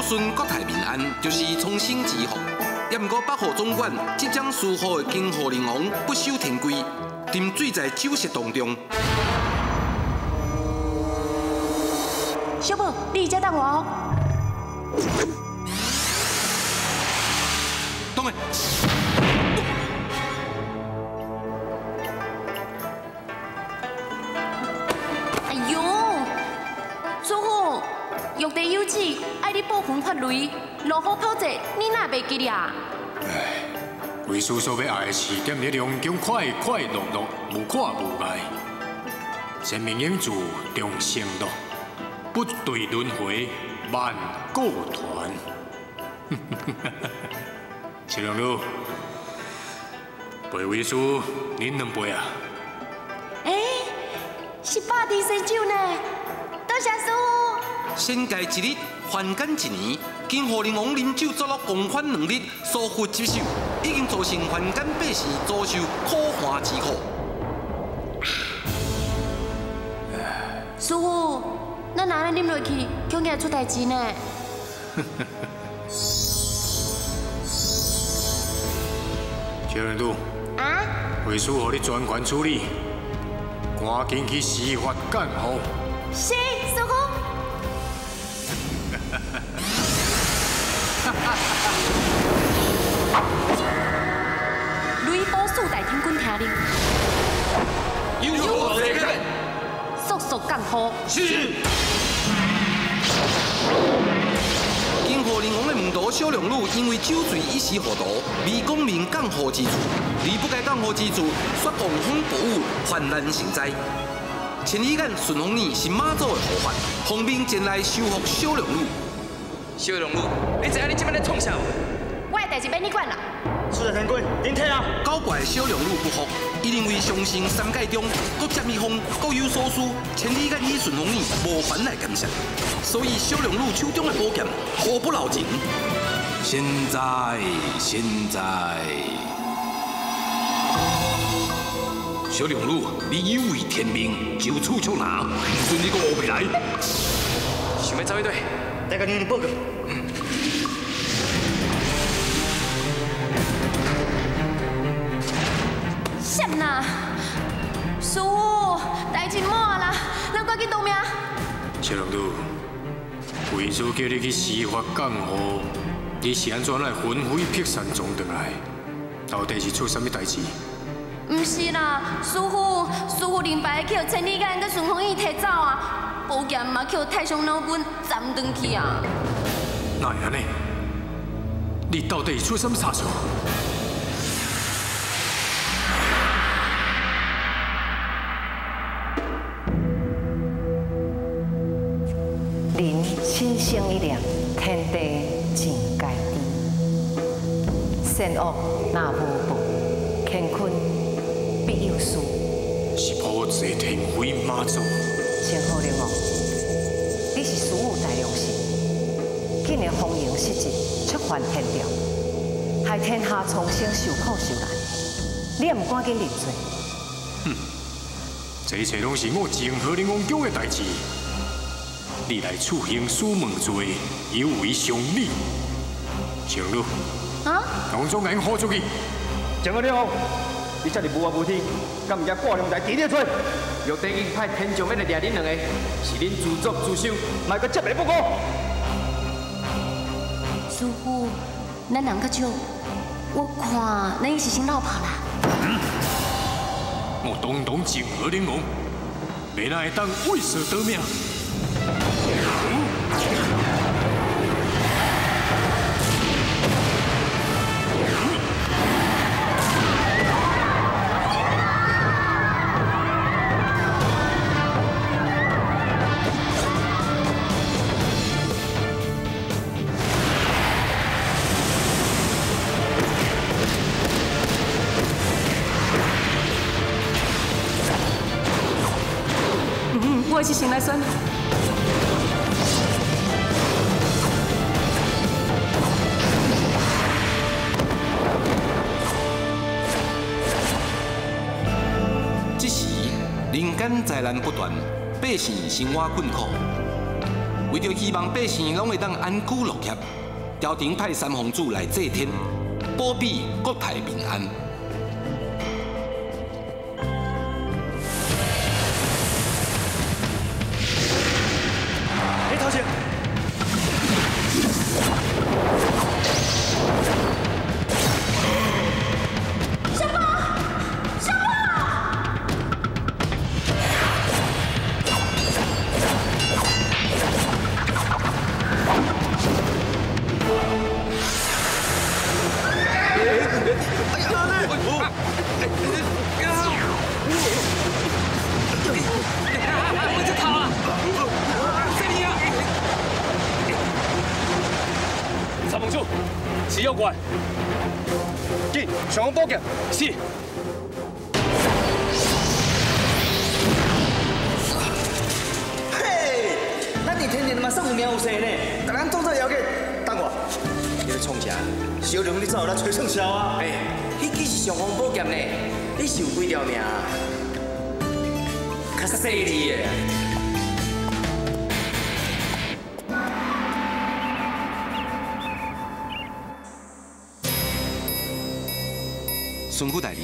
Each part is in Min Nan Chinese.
孙国泰民安，就是苍生之福。也毋过北河总管执掌司法的金河灵王不守天规，沉醉在酒色当中。小宝，你伫遮等我哦。等下。哎呦，师傅，玉帝有旨，爱你报魂发雷，落雨抛节，你哪袂记得啊？唉，为师所欲爱的是踮咧龙宫快快乐乐，无看无碍，生命永驻长生乐，不坠轮回万古传。小龙女，陪为师饮两杯啊！欸，是百地仙酒呢，多谢师父。仙界一日，凡间一年。金河灵王饮酒作乐，共欢两日，疏忽职守，已经造成凡间百姓遭受苦寒之苦。师父，咱若按呢饮落去，恐惊会出代志呢。小龙女，啊？为师予你专权处理，赶紧去司法监护。是，师父。雷波四大天君听令，有何贵干？速速降雨。是。金河灵王的门徒小龙女因为酒醉一时糊涂，未讲明降雨之处，而不该降雨之处，煞狂风暴雨，泛滥成灾。千里眼顺风耳是妈祖的护法，奉命前来收服小龙女。小龙女，你知影你这摆咧创啥无？我的代志免你管啦。四大天君，恁退啊！搞怪小龙女不服，伊认为上乘三界中各占一方，各有所思，千里眼与顺风耳无权来干涉，所以小龙女手中的宝剑毫不留情。现在，现在，小龙女，你有违天命，就此捉拿，毋准你阁乌白来。想欲走去佗？来共娘娘报告。啥啦？师父，代志莫啦，咱赶紧逃命。小龙女，为师叫你去司法降雨，你是按怎来魂飞魄散撞转来？到底是出啥物代志？毋是啦，师父，师父灵牌去予千里眼佮顺风耳提走啊，宝剑嘛去予太上老君斩断去啊。哪会按呢？你到底是出啥物差错？人心生一念，天地尽皆知。善恶若无报，乾坤必有数。是普济天妃妈祖。千鹤灵王，你是事务大良心，竟然逢迎失职，触犯天条，害天下苍生受苦受难，你也毋赶紧认罪？哼，这一切拢是我泾河灵王宫的代志。你来处兴师问罪，有违常理。小龙女，啊？统统共𪜶呼出去。泾河灵王，你遮尔无法无天，敢毋惊挂龙台伫咧吹？玉帝已经派天将欲来掠恁两个，是恁自作自受，莫阁接下不顾。师父，咱人较少，我看咱是先落跑啦。我堂堂泾河灵王，袂哪会当畏缩逃命？我是先来选。这时，人间灾难不断，百姓生活困苦。为著希望百姓拢会当安居乐业，朝廷派三皇子来祭天，保庇国泰民安。你头前。是妖怪，紧上峰宝剑。是。嘿，咱伫天庭嘛算有名有姓呢，共咱当做妖怪，等我，你咧创啥？小龙你走来吹算痟啊？哎，彼支是尚方宝剑呢，你是有几条命？较细腻的。巡抚大人，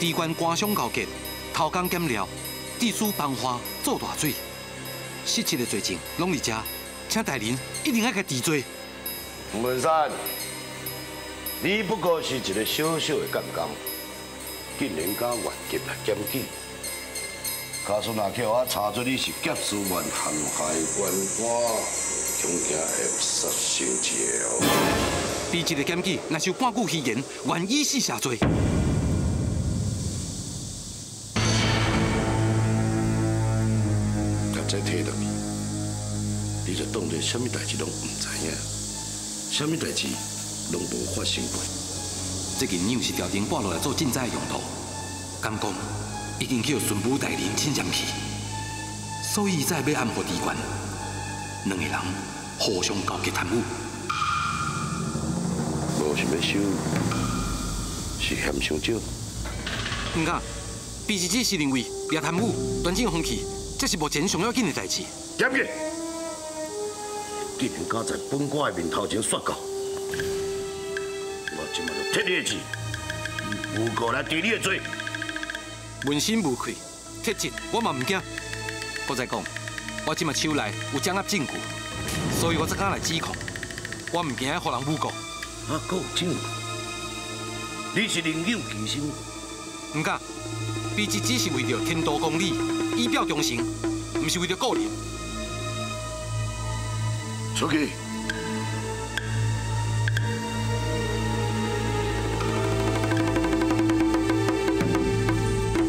知县官商勾结，偷工减料，致使邦花做大水，失职的罪证拢伫遮，请大人一定爱共治罪。吴文山，你不过是一个小小的监工，竟然敢越级来检举，假使若叫我查出你是劫司员陷害官官，恐惊会杀生招。卑职的检举，若是有半句虚言，愿以死谢罪。甲这提落去，你就当作啥物代志拢毋知影，啥物代志拢无发生过。这银两是朝廷拨落来做赈灾的用途，敢讲已经叫巡抚大人侵占去，所以才欲暗予知县，两个人互相勾结贪污。无想欲收，是嫌伤少。毋敢，卑职只是认为掠贪污、端正风气，这是目前上要紧的代志。检举，竟然敢在本官的面头前说教，我这马就撤你的职，以诬告来治你的罪。问心无愧，撤职我嘛毋惊。阁再讲，我这马手内有掌握证据，所以我才敢来指控。我毋惊予人诬告。啊，阁有证据？你是另有其心？毋敢，卑职只是为著天道公理，以表忠诚，毋是为著个人。出去。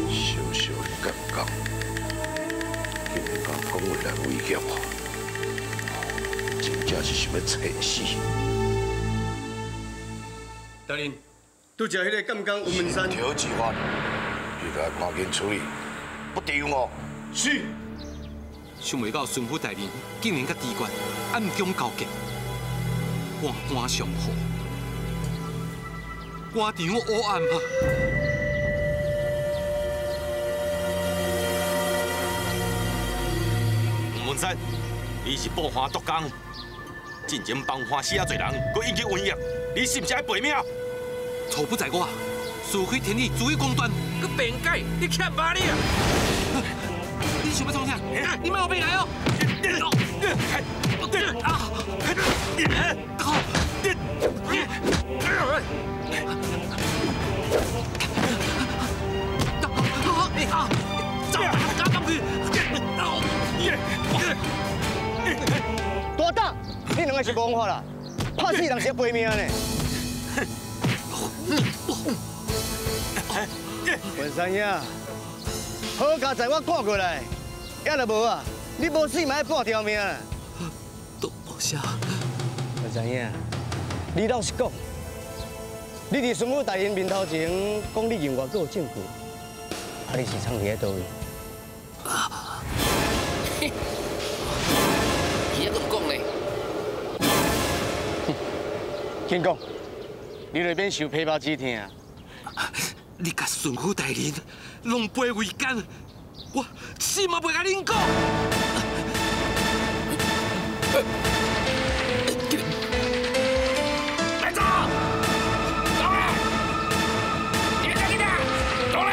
小小的监工，竟然敢讲话来威胁我，真正是想欲找死。大人，拄才彼个监工吴文山，调计划，你著爱赶紧处理，不得用哦。是。想袂到巡抚大人竟然佮知县暗中勾结，官官相护，官场黑暗啊！吴文山，你是报花督工，进前帮花死遐济人，阁引起瘟疫，你是毋是爱赔命？错不在我，事非天理，足以公断。阁辩解，你欠骂你啊！你想欲创啥？你莫后壁来哦！大胆！你两个是无法啦，拍死人是赔命呢。文山兄，好佳哉我赶过来，也若无啊，你无死嘛爱半条命。多谢。文山兄，你老实讲，你伫巡抚大人面头前讲你认外阁有证据，啊，你是藏伫咧佗位？伊犹阁毋讲呢？紧讲，你就免受皮包之痛。你共巡抚大人狼狈为奸，我死嘛袂共恁讲。来走，走嘞！你们在哪？走嘞！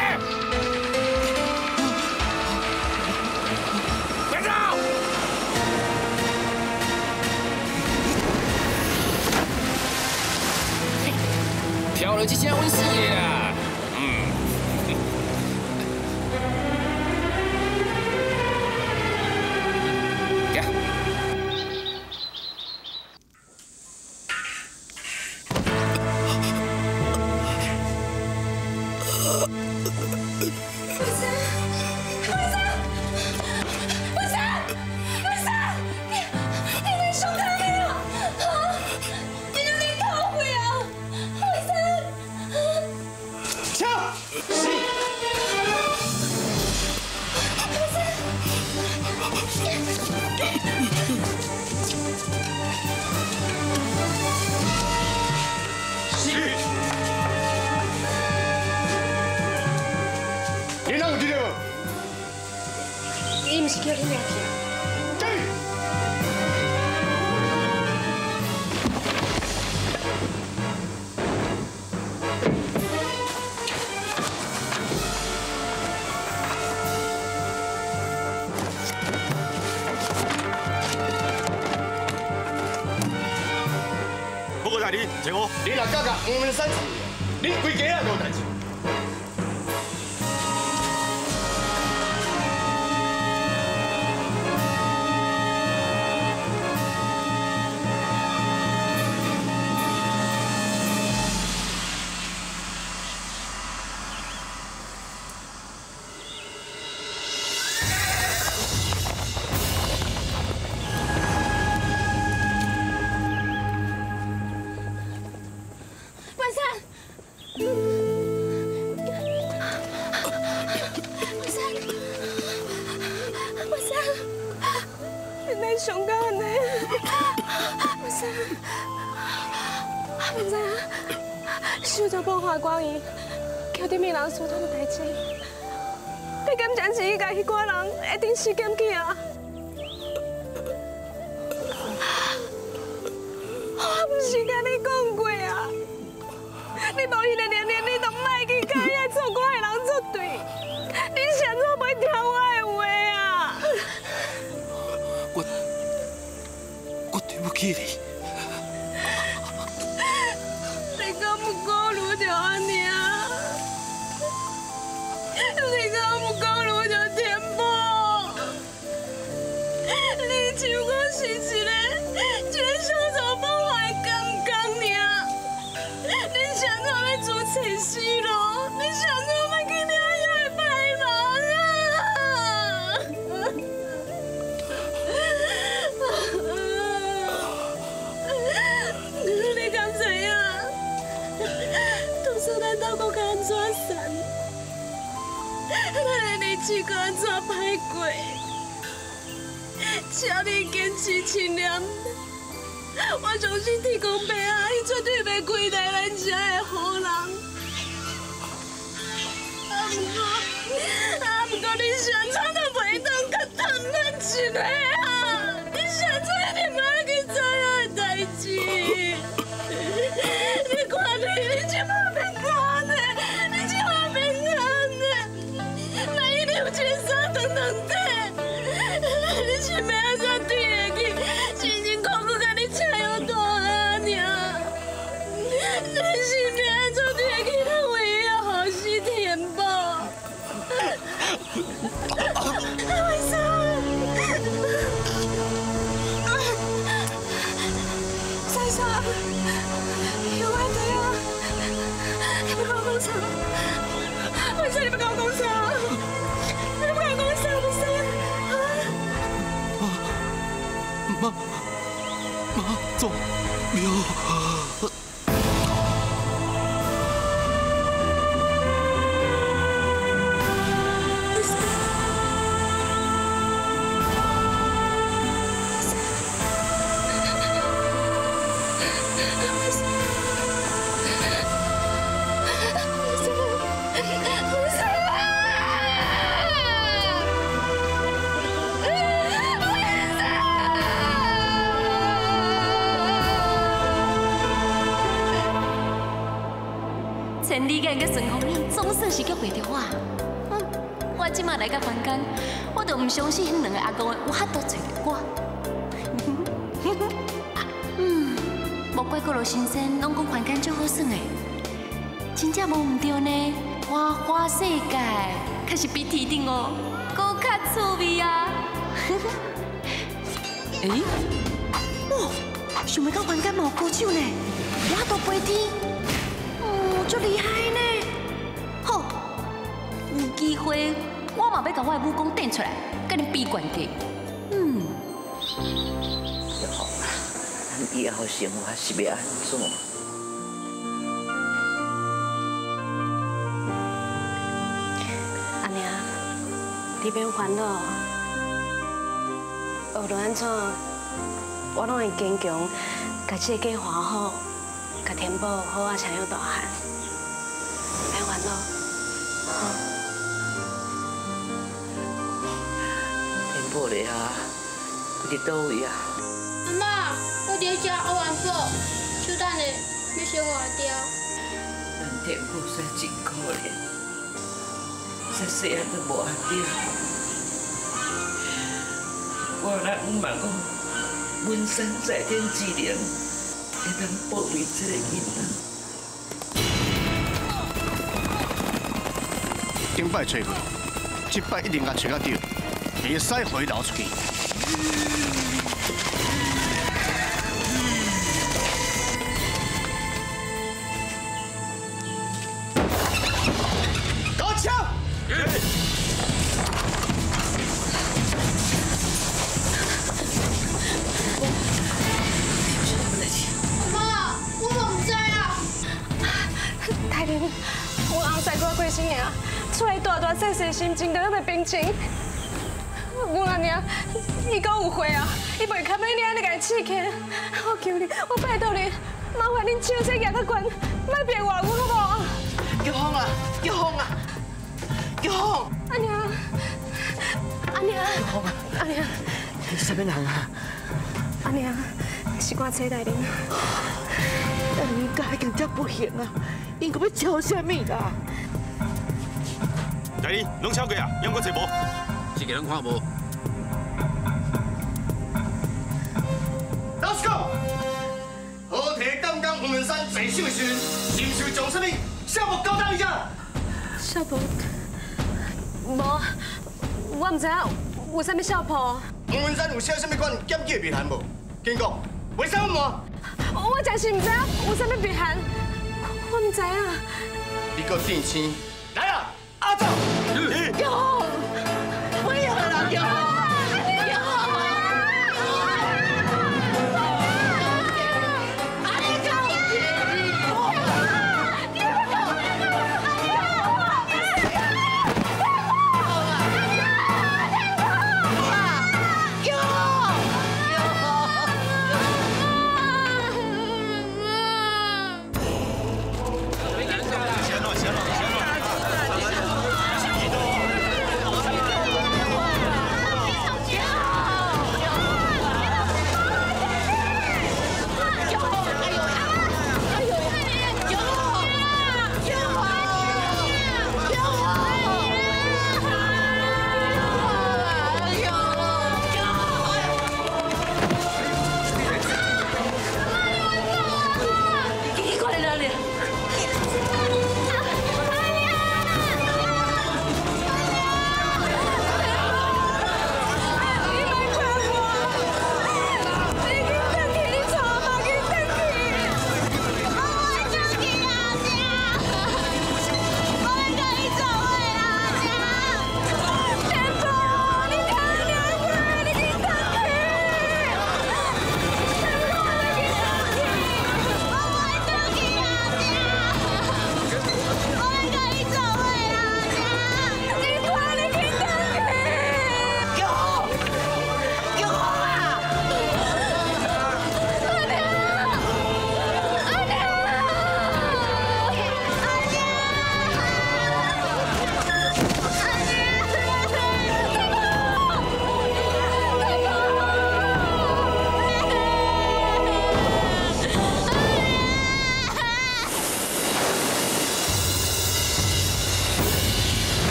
来走！跳落这声，阮死的啦！你若敢共黄文山，你规家也无代志。所做的代志，你敢真是去共彼寡人一定死检举啊？我毋是共你讲过啊，你无彼个能力，你就莫去共遐错我的人作对，你是按怎袂听我的话啊？我对不起你。你敢有顾虑著按呢？你敢有顾虑著天宝？你像我是一个小查某的刚刚尔，你是按怎欲做找死路？你是按怎欲去领遐个歹人啊？你敢知影？当初咱斗阁较按怎散？咱的日子阁按怎歹过？请你坚持清廉，我相信天公伯啊，伊绝对袂亏待咱这的好人。啊，毋过你是按怎都袂当较贪咱一个啊？你是按怎一定爱去知影的代志？你看你，你这马变安呢？你这马变安呢？万一你有一个三长两短，你是欲按怎对得起辛辛苦苦共你请养大汉尔？你是欲按怎对得起咱唯一的后嗣天宝？为啥？先生，有我伫啊！你欲共我讲啥？为啥你欲共我讲啥？你欲共我讲啥？为啥？妈，妈祖庙。为千里眼佮顺风耳总算是叫袂著我。我这马来到凡间，我就毋相信彼两个阿公有法度揣著我。莫怪各路神仙拢讲凡间足好耍的，真正无毋对呢。花花世界，确实比天顶哦，阁较趣味啊！欸？哇，想袂到凡间嘛有高手呢，有法度飞天，哦，足厉害呢！好，有机会我嘛欲共我的武功展出来，佮恁比悬低。玉凤啊，咱以后生活是欲按怎？阿娘，你免烦恼，无论按怎，我拢会坚强，共这个家还好，共天宝好好生养大汉，免烦恼。天宝咧啊，伫佗位啊？阿嬷，我伫遮阿元宝，手等下欲先换掉。咱天宝煞真可怜，啥细汉都无阿爹。我若毋茫讲，文山在天之灵会当保庇这个囡仔。顶摆揣过，这摆一定共揣到对，袂使予伊流出去。高枪！阿妈，我嘛毋知啊。大人，我翁婿过过身尔，厝内大大细细心情都犹袂平静。阮阿娘，伊阁有货啊，伊袂堪你按呢共伊刺客。我求你，我拜托你，麻烦恁手这举较悬，莫骗我，阮好无？玉凤啊，玉凤啊，玉凤！阿娘，阿娘，阿娘，你啥物人啊？阿娘，是我车大人。人家已经遮不幸啊，𪜶阁欲抄啥物啦？大人，拢抄过啊，犹阁揣无？这个拢看无。老实讲，何提刚刚黄文山坐手的时阵，是毋是将啥物小木交代伊遮？小布，无，我毋知影有啥物小铺。黄文山有写啥物款检举的密函无？紧讲，袂使隐瞒。我真是毋知影有啥物密函，我毋知影。你阁变青，来啊，阿走！有，不要啦，有。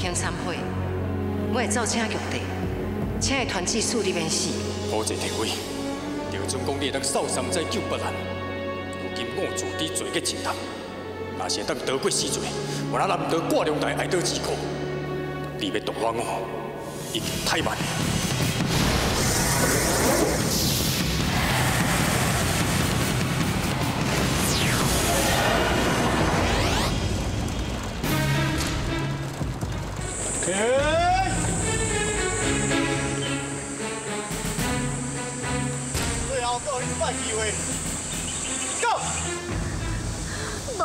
肯忏悔，我會走請玉帝，請伊傳旨恕你免死。多謝天威，就准講你會當掃三災救八難，如今我自知罪過深重，若是會當逃過死罪，我那南道掛龍台哀悼之苦，你欲度化我，已經太慢了。最後閣予你一擺機會，Go！無，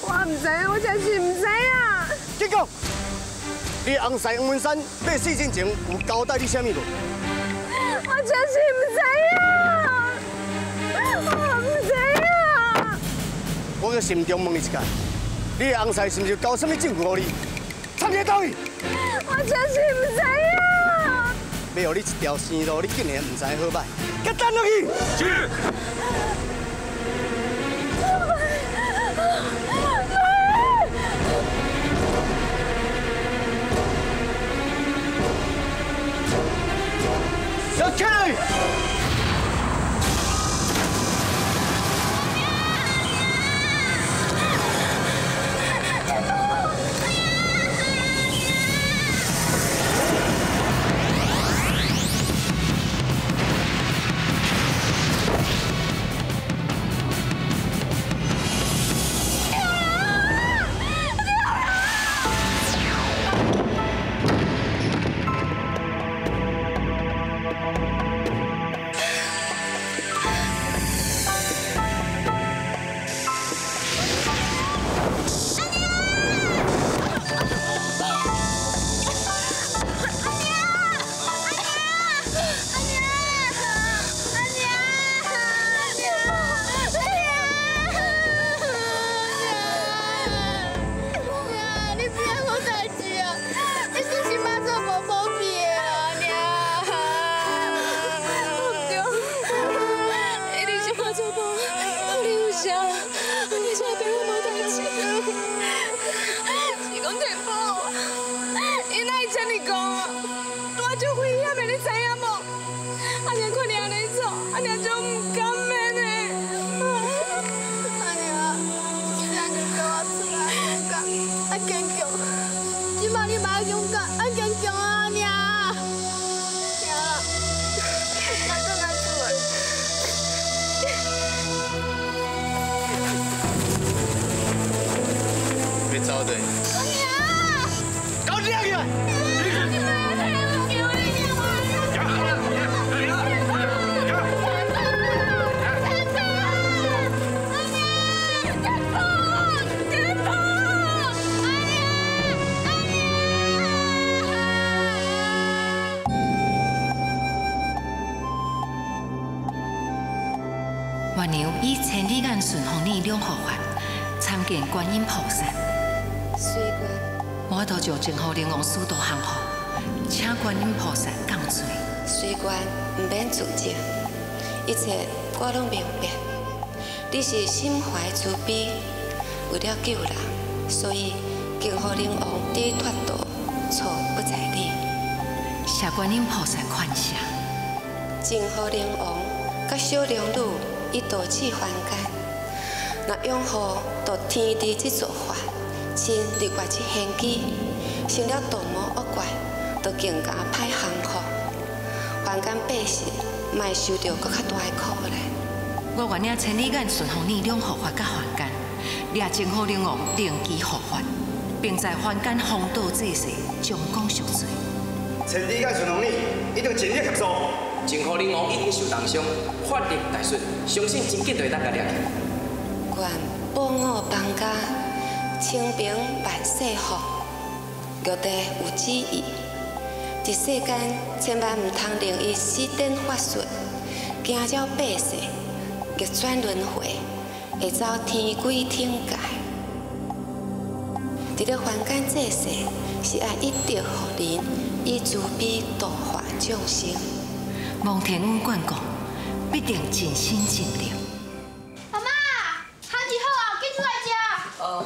我毋知，我真是毋知啊！緊講，你翁婿黃文山欲死之前有交代你啥物無？我真是毋知啊！我毋知啊！我閣慎重問你一擺，你的翁婿是毋是交啥物證據予你？參個道理。我真是毋知啊！欲予你一條生路，你竟然毋知好歹，佮等落去。是。小起來！月娘以千里眼順風耳兩護法參見觀音菩薩。水官，我都將淨護靈王師徒降服，請觀音菩薩降罪。水官毋免自責，一切我攏明白。你是心懷慈悲，為了救人，所以淨護靈王佇脫逃，錯不在你。謝觀音菩薩寬赦。淨護靈王佮小龍女伊道至凡間，若擁護度天地之造化，親日月之玄機，成了毒魔惡怪，就更加歹降服。凡間百姓嘛會受著閣較大的苦難。我願領千里眼、順風耳兩護法佮凡間，掠淨護靈王靈機護法，並在凡間弘道濟世，將功贖罪。千里眼、順風耳一定盡力協助。淨護靈王已經受重傷，法力大損，相信真緊就會當共掠去。願保護邦家，清平萬世福。玉帝有旨意，佇世間千萬毋通令伊施展法術，驚擾百姓，逆轉輪迴，會遭天鬼懲戒。佇咧凡間濟世，是愛以德報人，以慈悲度化眾生。望天恩眷顧，必定盡心盡力。阿媽，番薯好啊，緊出來食。哦。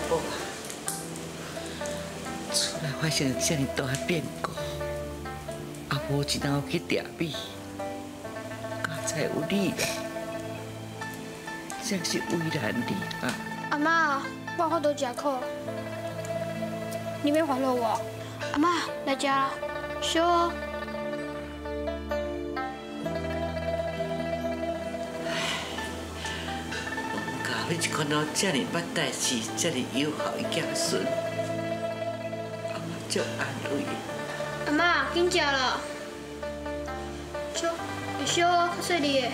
宝啊，厝内发生这么大的变故，也无一人去掠米，佳哉有你啦，真是为难你啊！阿妈，我有法度食苦，你免烦恼我。阿妈，来食啦，烧哦。教你这款老这么捌代志、这么友好的子孙，阿妈足安慰。阿妈，紧食啦，烧，会烧哦，较细腻的。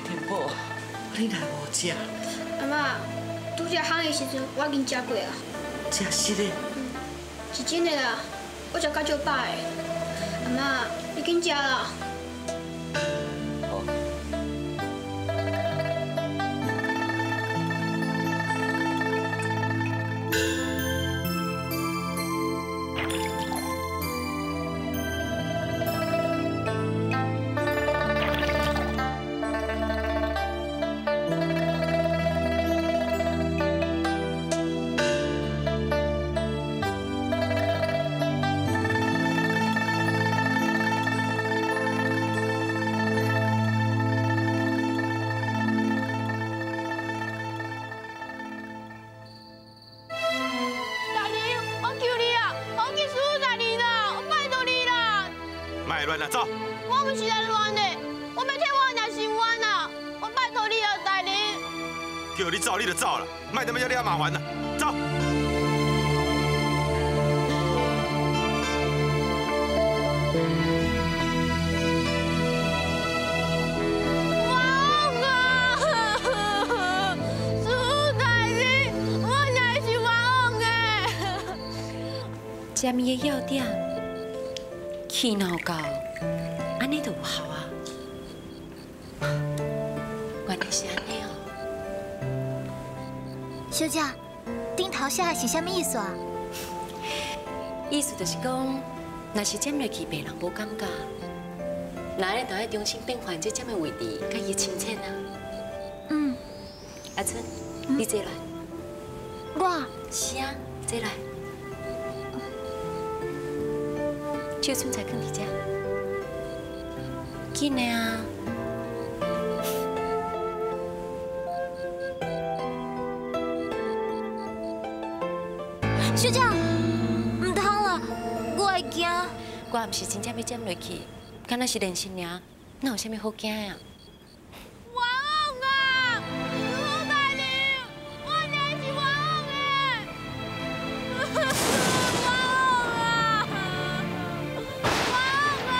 天宝，你若无食？阿妈，拄才烘的时阵，我已经食过啊。食实的？嗯，是真的啦，我食甲足饱的。阿妈，你紧食啦。走！我不是来乱的，我欲替我阿娘伸冤啊！我拜托你啊，大人！叫你走你就走啦，莫踮遮惹麻烦啦，走！冤枉啊！苏大人，我娘是冤枉的。食物的要点，气闹够。按呢就有效啊！原来是按呢哦。小姐，顶头写的是啥物意思啊？意思就是讲，若是占落去，别人无感觉，那呢就爱重新变换这占的位置，佮伊亲切啊。嗯。阿春，你坐来。我。是啊，坐来。手春才囥伫遮。紧的啊！小姐，唔通啦，我会惊。我毋是真正欲占落去，敢若是练习尔，哪有啥物好惊的啊？冤枉啊！苏大人，我娘是冤枉的！冤枉啊！冤枉啊！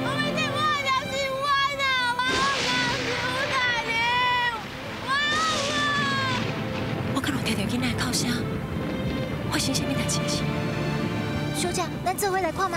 我欲替我娘伸冤啊！冤枉啊！苏大人，冤枉啊！我敢有听到囡仔的哭声？发生啥物代志是？小姐，咱做伙来看觅。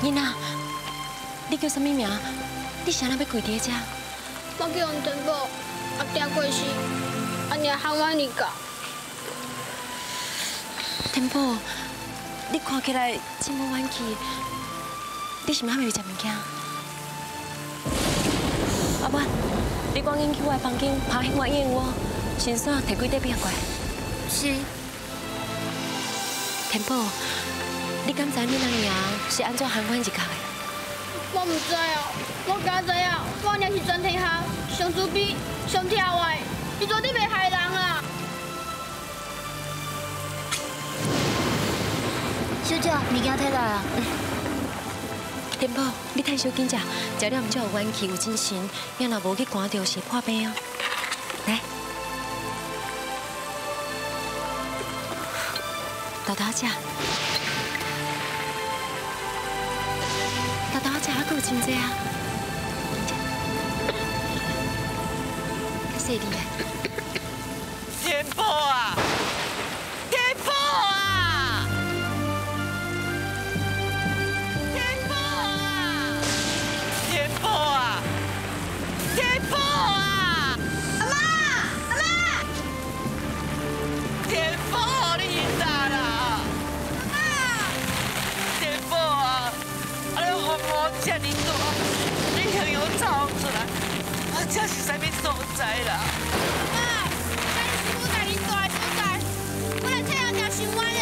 囡仔，你叫啥物名？你啥人欲跪伫遮？我叫黄天宝，阿爹过世，阿娘含我离家。天宝，你看起来真无元气，你是毋还未食物件？阿婉，你赶紧去我的房间拍彼碗燕窝，先煞提几块饼过来。是。天宝，你敢知恁阿娘是按怎含阮入学的？我毋知哦，我敢知影，我娘是全天下上慈悲、上疼我的，伊绝对袂害人啊！小姐，物件提来啊。天宝，你趁小紧食，食了毋才有元气、有精神，要若无去寒著是破病哦。来，豆豆食。豆豆食还阁有真济啊！细腻的。天宝啊，天宝啊，天宝啊，天宝啊，天宝啊！阿妈，阿妈，天宝，你咋啦？阿妈，天宝啊，啊你风雨这么大，你休要走出来，啊这是啥物所在啦？妈，咱师傅带恁大的所在，我来替阿娘想冤的。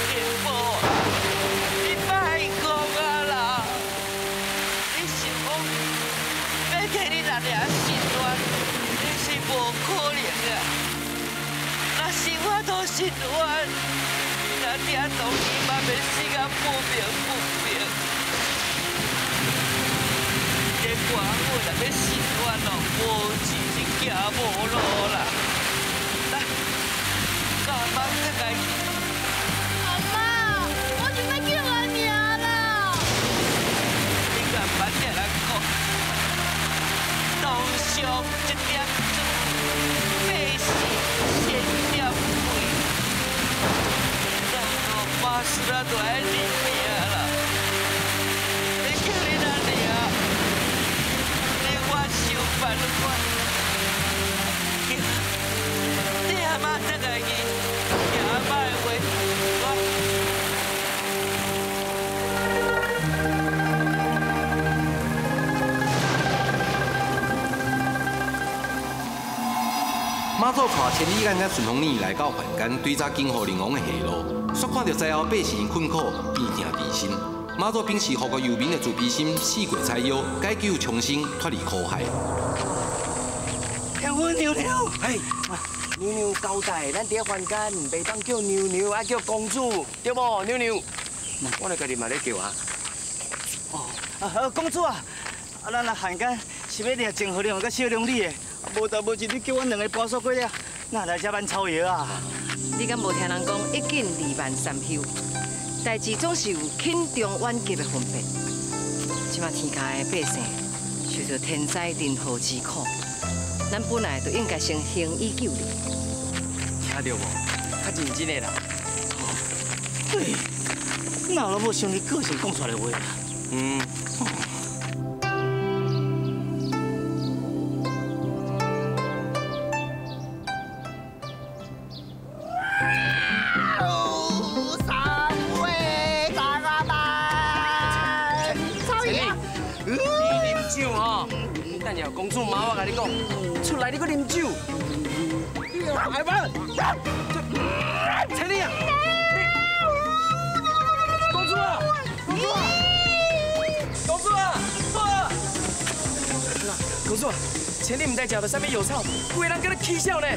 天宝啊，你莫讲啊啦！你想讲欲替恁阿娘伸冤，你是无可能啊！若是我都伸冤，恁阿爹当年嘛欲死甲不明不白。这寡妇若欲伸冤哦，无钱是行无路啦。来，佮阿妈转来去。阿妈，我就欲叫阿娘啦。你共捌听人讲，当上一点水，百姓先点贵。咱哦，马输啊，就爱认命啦。你叫恁阿娘，你我想办法。你阿妈转来去，听阿妈的话，我。妈祖带千里眼佮顺风耳来到凡间，追查金虎灵王的下落，煞看著灾后百姓困苦，变痛治心。妈祖秉持祸国忧民的慈悲心，四过采药，解救苍生，脱离苦海。天父娘娘，嘿，娘娘交代，咱伫凡间袂当叫娘娘，爱叫公主，对无？娘娘，我来家己嘛咧叫啊。哦，啊，公主啊，啊，咱来凡间是欲掠泾河龙佮小龙女的，无代无志，你叫阮两个跋缩过了，哪来遮挽草药啊？你敢无听人讲一紧二慢三休，代志总是有轻重缓急的分别。这马天下的百姓受到天灾人祸之苦，咱本来就应该先行医救力。听到无？较认真的啦。对，哪有拢无想你个性讲出来的话啊？嗯。等下公主妈，我共你讲，出来你阁啉酒。哎爸，陈丽啊，公主啊，公主啊，公主啊，公主啊，千里唔知食著啥物药草，规个人阁咧起笑呢。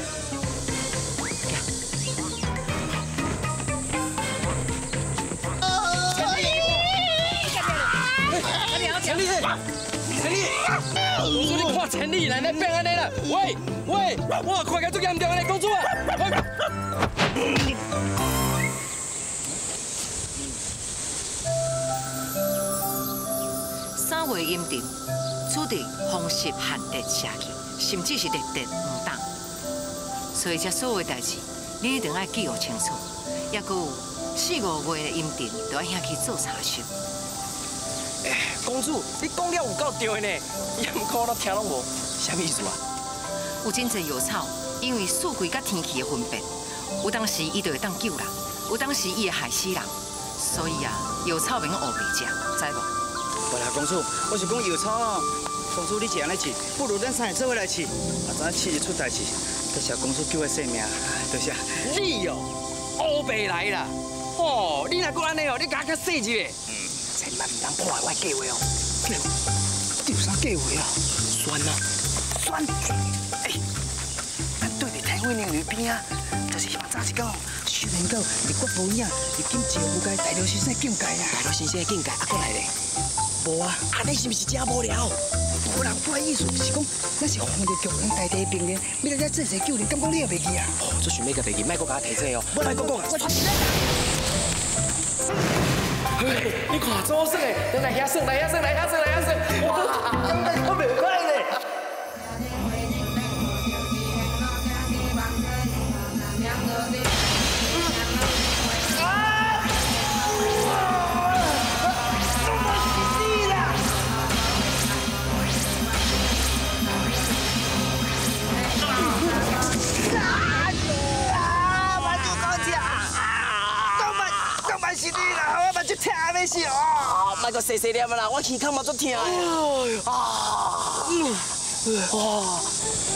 千里，千里，公主你看千里来，来变按呢啦！喂喂，我看起来足严重的，公主啊！三月阴沉，此地风湿寒热邪气，甚至是热电黄疸，所以这所有代志，你一定爱记录清楚。抑阁有四五月的阴沉，就爱遐去做查收。公主，你讲了有够对的呢，也毋过我都听拢无，啥物意思啊？有真济药草，因为四季佮天气的分别，有当时伊就会当救人，有当时伊会害死人，所以啊，药草袂用乌白食，知无？无啦，公主，我是讲药草哦。公主，你一人来试，不如咱三个做伙来试。啊，知影试一出代志，多谢公主救我性命，多谢。你哦，乌白来啦！哦，你若阁按呢哦，你共我较细致的。千万毋通破坏我的计划哦！计划？你有啥计划啊？算啊，算！哎，咱对伫天妃娘娘边仔，就是希望早一天修炼到日月无影，入进石无界大罗先生境界啊！大罗先生的境界啊，阁来咧？无啊！啊，你是毋是真无聊？无人，我的意思是讲，咱是奉着玉皇大帝的命令，欲来遮济世救人，敢讲你也袂记啊？哦，这想欲共袂记，莫阁共我提醒哦，莫阁讲啊！你看怎耍的？来遐耍，来遐耍，来遐耍，来遐耍！哇，感觉阁袂歹咧。閣细细粒啦，我耳孔嘛足疼的。啊！哇！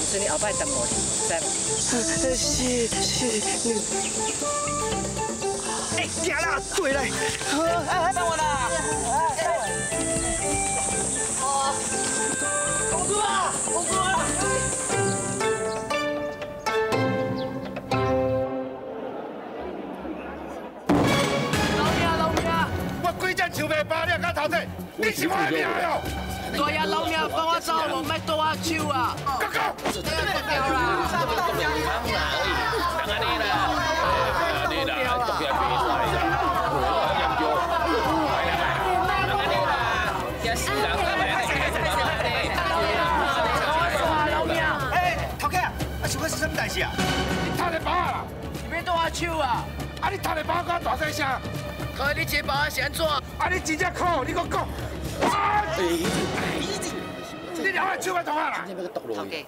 所以你后摆耽误你，知无？是是，你。哎，行啦，对来，好，哎，等我啦。公主啊，公主啊！老命老命！我规只树袂拔，你也敢偷摕？你是我的命哟！大爷老命，放我走，无莫剁我手啊！哥哥，剁掉啦！什么代志啊？你偷的包啦！你欲剁我手啊？啊！你偷的包，我大细声。可你这包是按怎？啊！你真正苦，你阁讲。啊！你两个手要动啊啦！头家，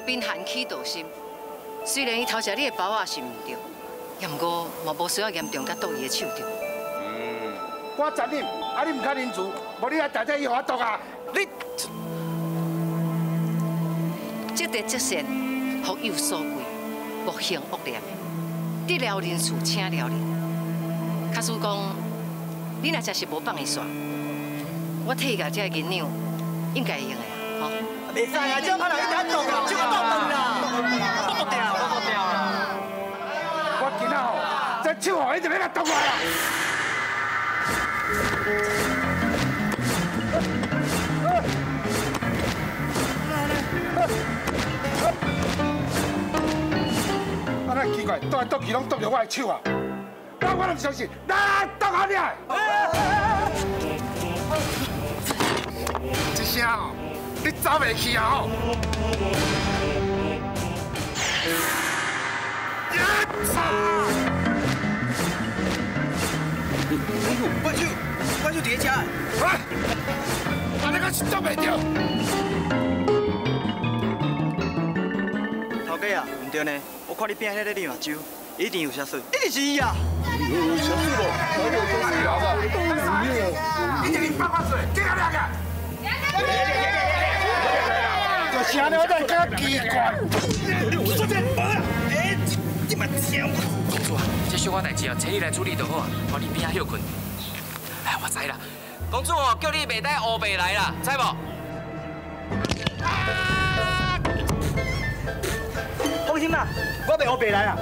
贫寒起盗心，虽然伊偷食你的包仔是毋对，也毋过嘛无需要严重甲剁伊的手著。嗯，我残忍，啊你毋较仁慈，无你来代替伊予我剁啊！你，积德积善。福有所归，莫行恶念。得了仁慈，请了人。假使讲，你若真是无放伊煞，我替伊共这个银两，应该会用的吼。袂使啊，这歹人一直剁啊，这个剁断啦，剁掉，剁掉啦。我今仔吼，这手吼一定欲共剁落来啊！啊，那奇怪，剁来剁去拢剁著我的手啊！我都毋相信，来剁下你！这声哦，你走袂去啊吼！我手，我手伫咧遮。啊！啊，你阁是捉袂著？头家啊，毋对呢，我看你边仔迄个立马酒，一定有啥事，一定是伊啊！有啥事无？你这里放我水，这个两个。就是按呢，我才感觉奇怪。这边无啦，哎，这嘛听我。公主啊，这小可代志哦，请你来处理就好啊，予你边仔歇困。哎，我知啦，公主哦，叫你袂使乌白来啦，知无？放心啦，我袂乌白来啦。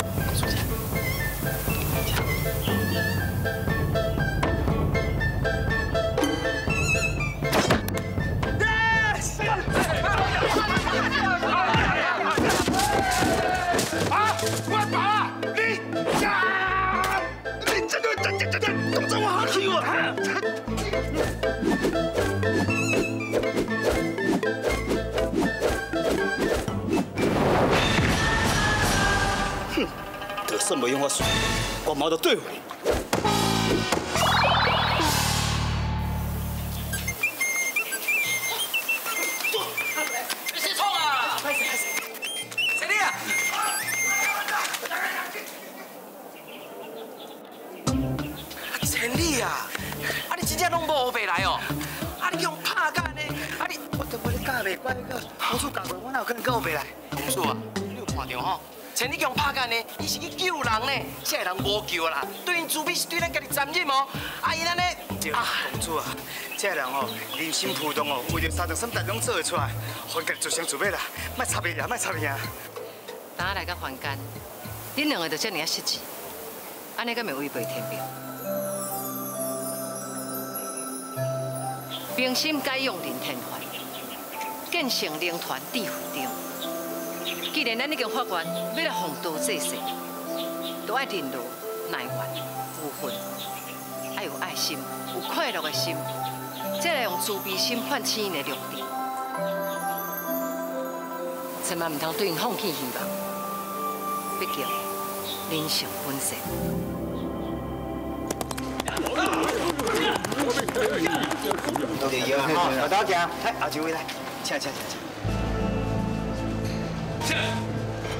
啊！我爸，你呀！你这个这这这这动作我好气哦！哼，就算无用我输，我嘛都对付你。你是创啊？谁你啊？千里啊！啊你真正拢无乌白来哦！啊你用拍甲按呢？啊你，我都无咧教袂乖个，公主教过我，哪有可能教乌白来？公主啊，你有看著吼？千里共拍甲按呢，伊是去救人呢，这个人无救啦，对𪜶慈悲是对咱家己残忍哦。啊伊按呢？对，公主啊，这个人哦，人心浮动哦，为著三顿三代拢做会出来，予家己自生自灭啦，莫插伊啦，莫插伊啊！今来到凡间，恁两个就这尔仔失志，按呢敢会违背天命？民心解用任天法，建成灵团智慧中。既然咱已经发愿欲来弘道济世，就爱忍劳耐烦有份，爱有爱心，有快乐的心，才来用慈悲心唤醒𪜶的良知。千万毋通对𪜶放弃希望，毕竟人性本善。对啊，老大行，来后一位来，请请请请。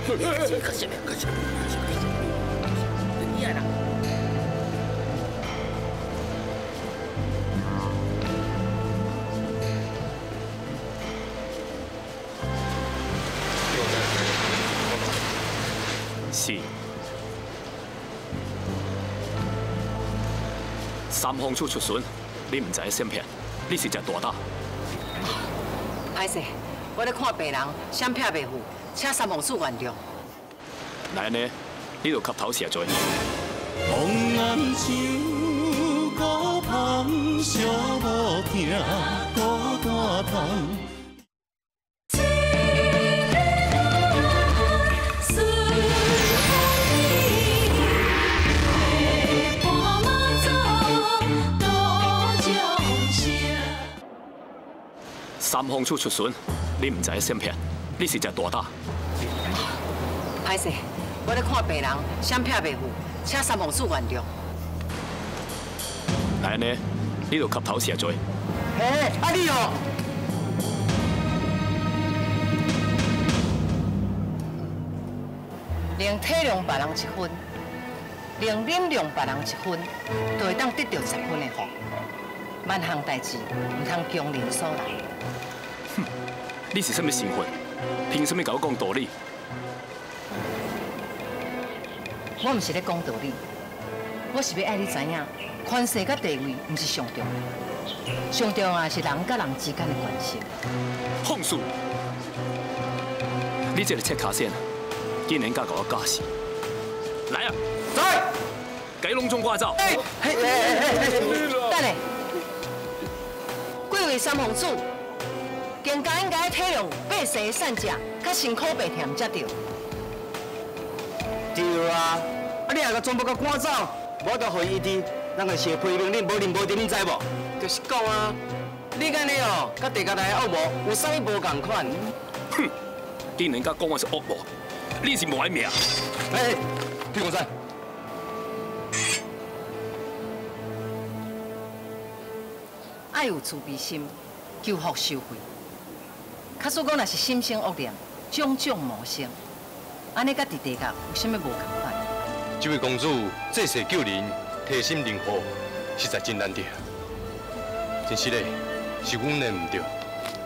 可惜，可惜，可惜，厉害啦！是。三皇子出巡，你毋知影闪避，你实在大胆。歹势，我咧看病人闪避袂赴，请三皇子原谅。那按呢，你就磕头谢罪。红颜像孤芳，寂无疼，孤单痛。三皇子出巡，你毋知影闪避，你实在大胆。歹势，我咧看病人闪避袂赴，请三皇子原谅。那按呢，你就磕头谢罪。嘿，啊你哦，能体谅别人一分，能忍让别人一分，就会当得到十分的福。万项代志，毋通强人所难。哼，你是啥物身份？凭啥物共我讲道理？我毋是咧讲道理，我是欲爱你知影，权势佮地位毋是上重要，上重要是人佮人之间的关系。放肆！你这个切跤仙，竟然敢共我教死！来啊，来，共伊拢总赶走！哎哎哎！等下，贵为三皇子，更加应该体谅百姓的善者，较辛苦病痛才对。对啊，啊你若共全部共赶走，无就予伊治，咱个是批评恁无仁无义，恁知无？就是讲啊，你按呢哦，佮地界内的恶魔有啥物无仝款？哼，竟然敢讲我是恶魔，你是无爱命！哎，铁公山，爱有慈悲心，求福修慧。假使讲若是心生恶念，种种魔生。按呢，佮伫地界有啥物无仝款？这位公主济世救人，提心灵活，实在真难得。真失礼，是阮的毋对，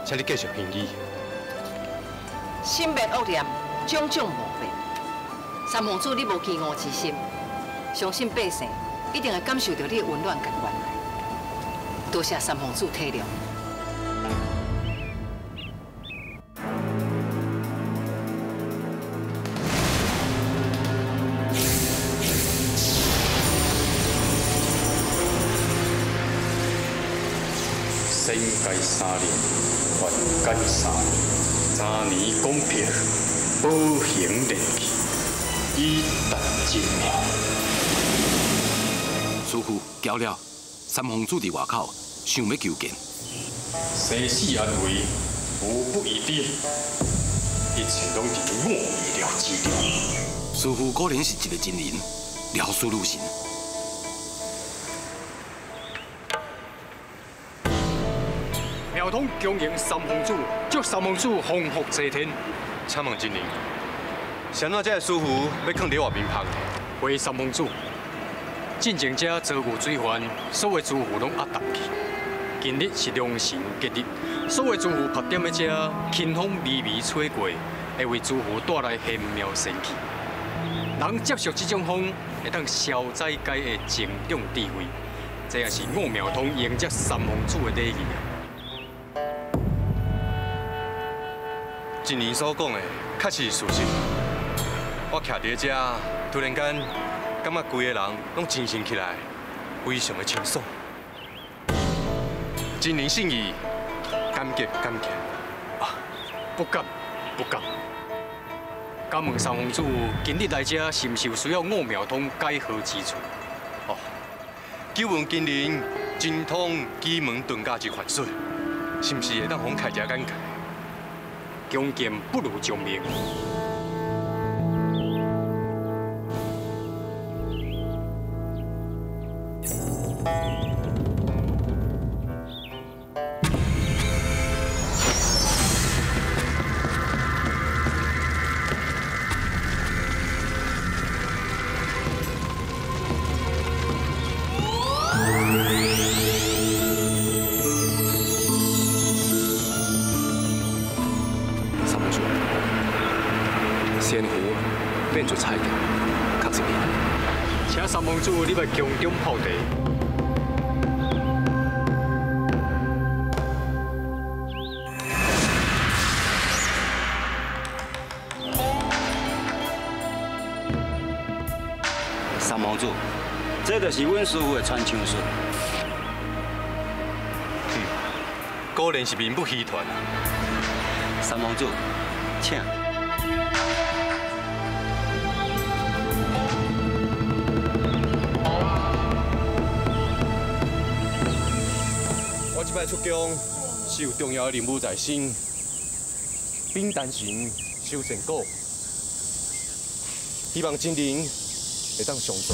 请你继续行医。心灭恶念，种种无变。三皇子，你无饥饿之心，相信百姓一定会感受到你的温暖佮关爱。多谢三皇子体谅。仙界三年，凡间三年，三年讲票，保行练气，以达真命。师父，交了，三皇子伫外口，想欲求见。生死安危，无不已知，一切拢伫我意料之中。师父果然是一个真人，料事如神。庙通恭迎三皇子，祝三皇子丰福齐天。请问真灵，是按怎这个师傅欲囥伫外面芳？回三皇子，进前这遭遇水患，所有诸佛拢压淡去。今日是良辰吉日，所有诸佛拍踮咧遮，清风微微吹过，会为诸佛带来玄妙神气。人接受这种风，会当消灾解厄、增长智慧。这也是五庙通迎接三皇子的礼仪啊。真灵所讲的确实是事实。我徛伫遮，突然间感觉规个人拢精神起来，非常的清爽。真灵信义，感激感激。啊，不敢不敢。敢问三皇子，今日来遮是毋是有需要五庙通解惑之处？哦，求问真灵精通奇门遁甲之法术，是毋是会当予阮开一下眼界？强剑不如将命。三皇子，仙父變做彩蝶，確實袂難。請三王子你來宮中泡茶。三王子，這就是阮師父的傳槍術。果然是名不虛傳啊！三王子，請。我這擺出宮是有重要的任務在身，秉丹神修成果，希望真靈會當相助。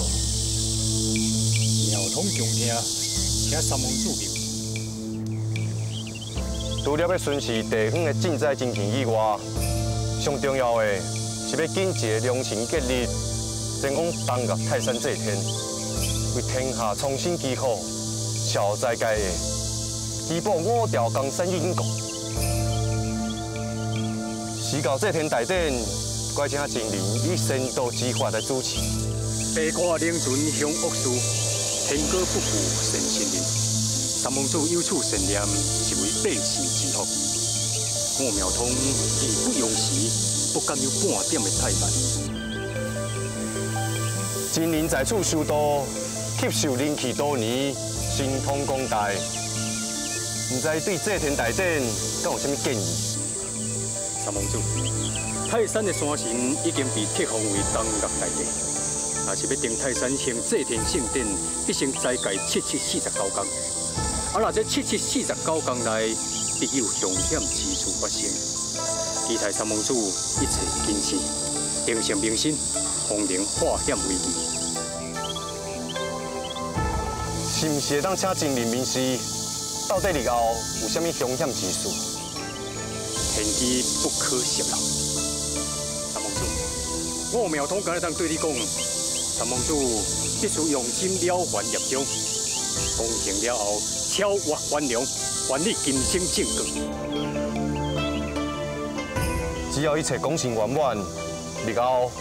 庙通恭聽，請三王子入。除了欲巡視地方的賑災情形以外，上重要的是欲緊一个良辰吉日，前往东岳泰山祭天，為天下蒼生祈福，消災解厄，祈保五條江山永固。時到祭天大典，該請真靈以仙道之法來主持。地卦靈存向惡事，天歌不負善心人。三王子有此善念，是為百姓之福。五苗通義不容辭，不敢有半點的怠慢。真靈在此修道，吸收靈氣多年，神通廣大。毋知對祭天大典，敢有啥物建議？三王子，泰山的山神已經被冊封為東岳大帝。若是欲登泰山行祭天聖典，必先齋戒7七49天。啊！若這7七49天內必有凶險之事發生，期待三王子一切謹慎，定性明心，方能化險為夷。是毋是會當請真靈明示，到底日後有啥物凶險之事？天機不可泄露。三王子，我苗通敢會當對你講，三王子必須用心了凡業障，功成了後。超越凡良，還你今生正果。只要一切功成圓滿，日後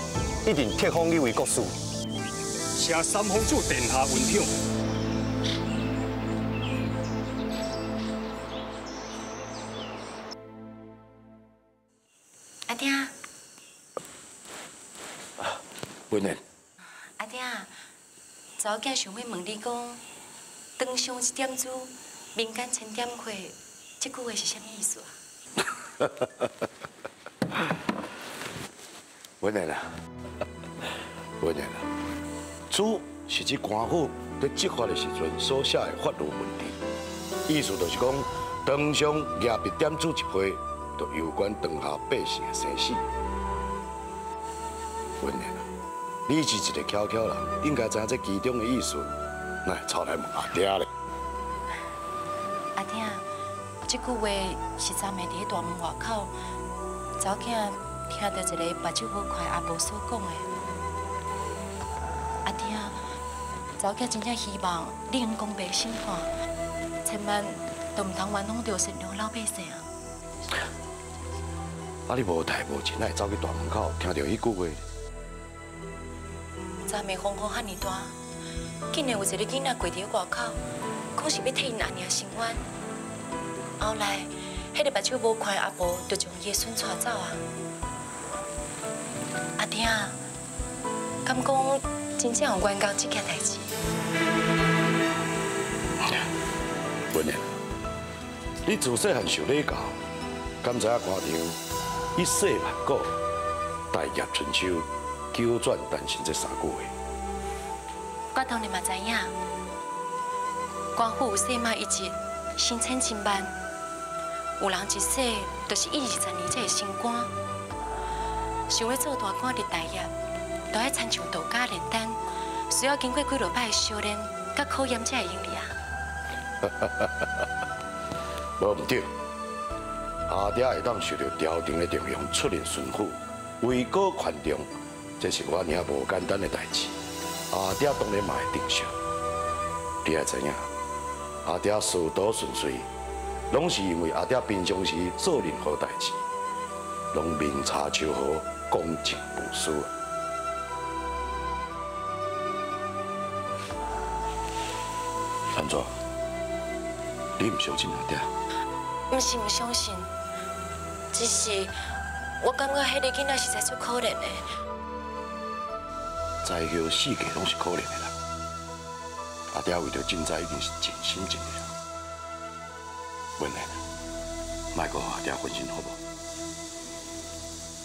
一定冊封你為國師。請三皇子殿下允許。阿爹。文莲。阿爹，查某囝想欲問你講。當上一點珠，民間千點火，這句話是啥物意思啊？文莲啊，文莲啊，珠是指官府伫执法的时阵所寫的法律文字，意思就是講，當上舉筆點珠一批，就攸關當下百姓的生死。文莲啊，你是一個巧巧人，應該知影這其中的意思。來，抄來問阿爹咧。阿爹，這句話是昨暝佇咧大門外口，查某囝聽到一个目睭無快阿婆所講的。阿爹，查某囝真正希望你能講白審判，千萬都毋通冤枉著善良老百姓。啊！你無代無誌，哪會走去大門口聽著彼句話？昨暝風雨遐爾大。竟然有一个囡仔跪佇外口，講是欲替𪜶阿娘伸冤。後來，彼个目睭無看的阿婆就將伊的孫帶走啊。阿爹，敢講真正有冤家這件代誌？文莲，你自細漢受禮教，敢知影官場一世萬古，大業春秋，九轉丹心這三句話？我當然嘛知影，官府有洗馬一職，升遷真慢，有人一世就是10-20年才會升官。想欲做大官立大業，都愛親像道家煉丹，需要經過幾落擺的修煉佮考驗才會用哩啊。無毋對，阿爹會當受著朝廷的重用，出任巡撫，位高權重，這是我爾無簡單的代誌。阿爹當然嘛會珍惜。你也知影，阿爹仕途順遂，攏是因為阿爹平常時做任何代誌，攏明察秋毫，公正無私。怎？你唔相信阿爹？毋是唔相信，只是我感觉彼个囡仔实在足可怜的。在叫四界拢是可怜的人，阿爹为著赈灾已经是尽心尽力。文莲，莫阁予阿爹分心好无？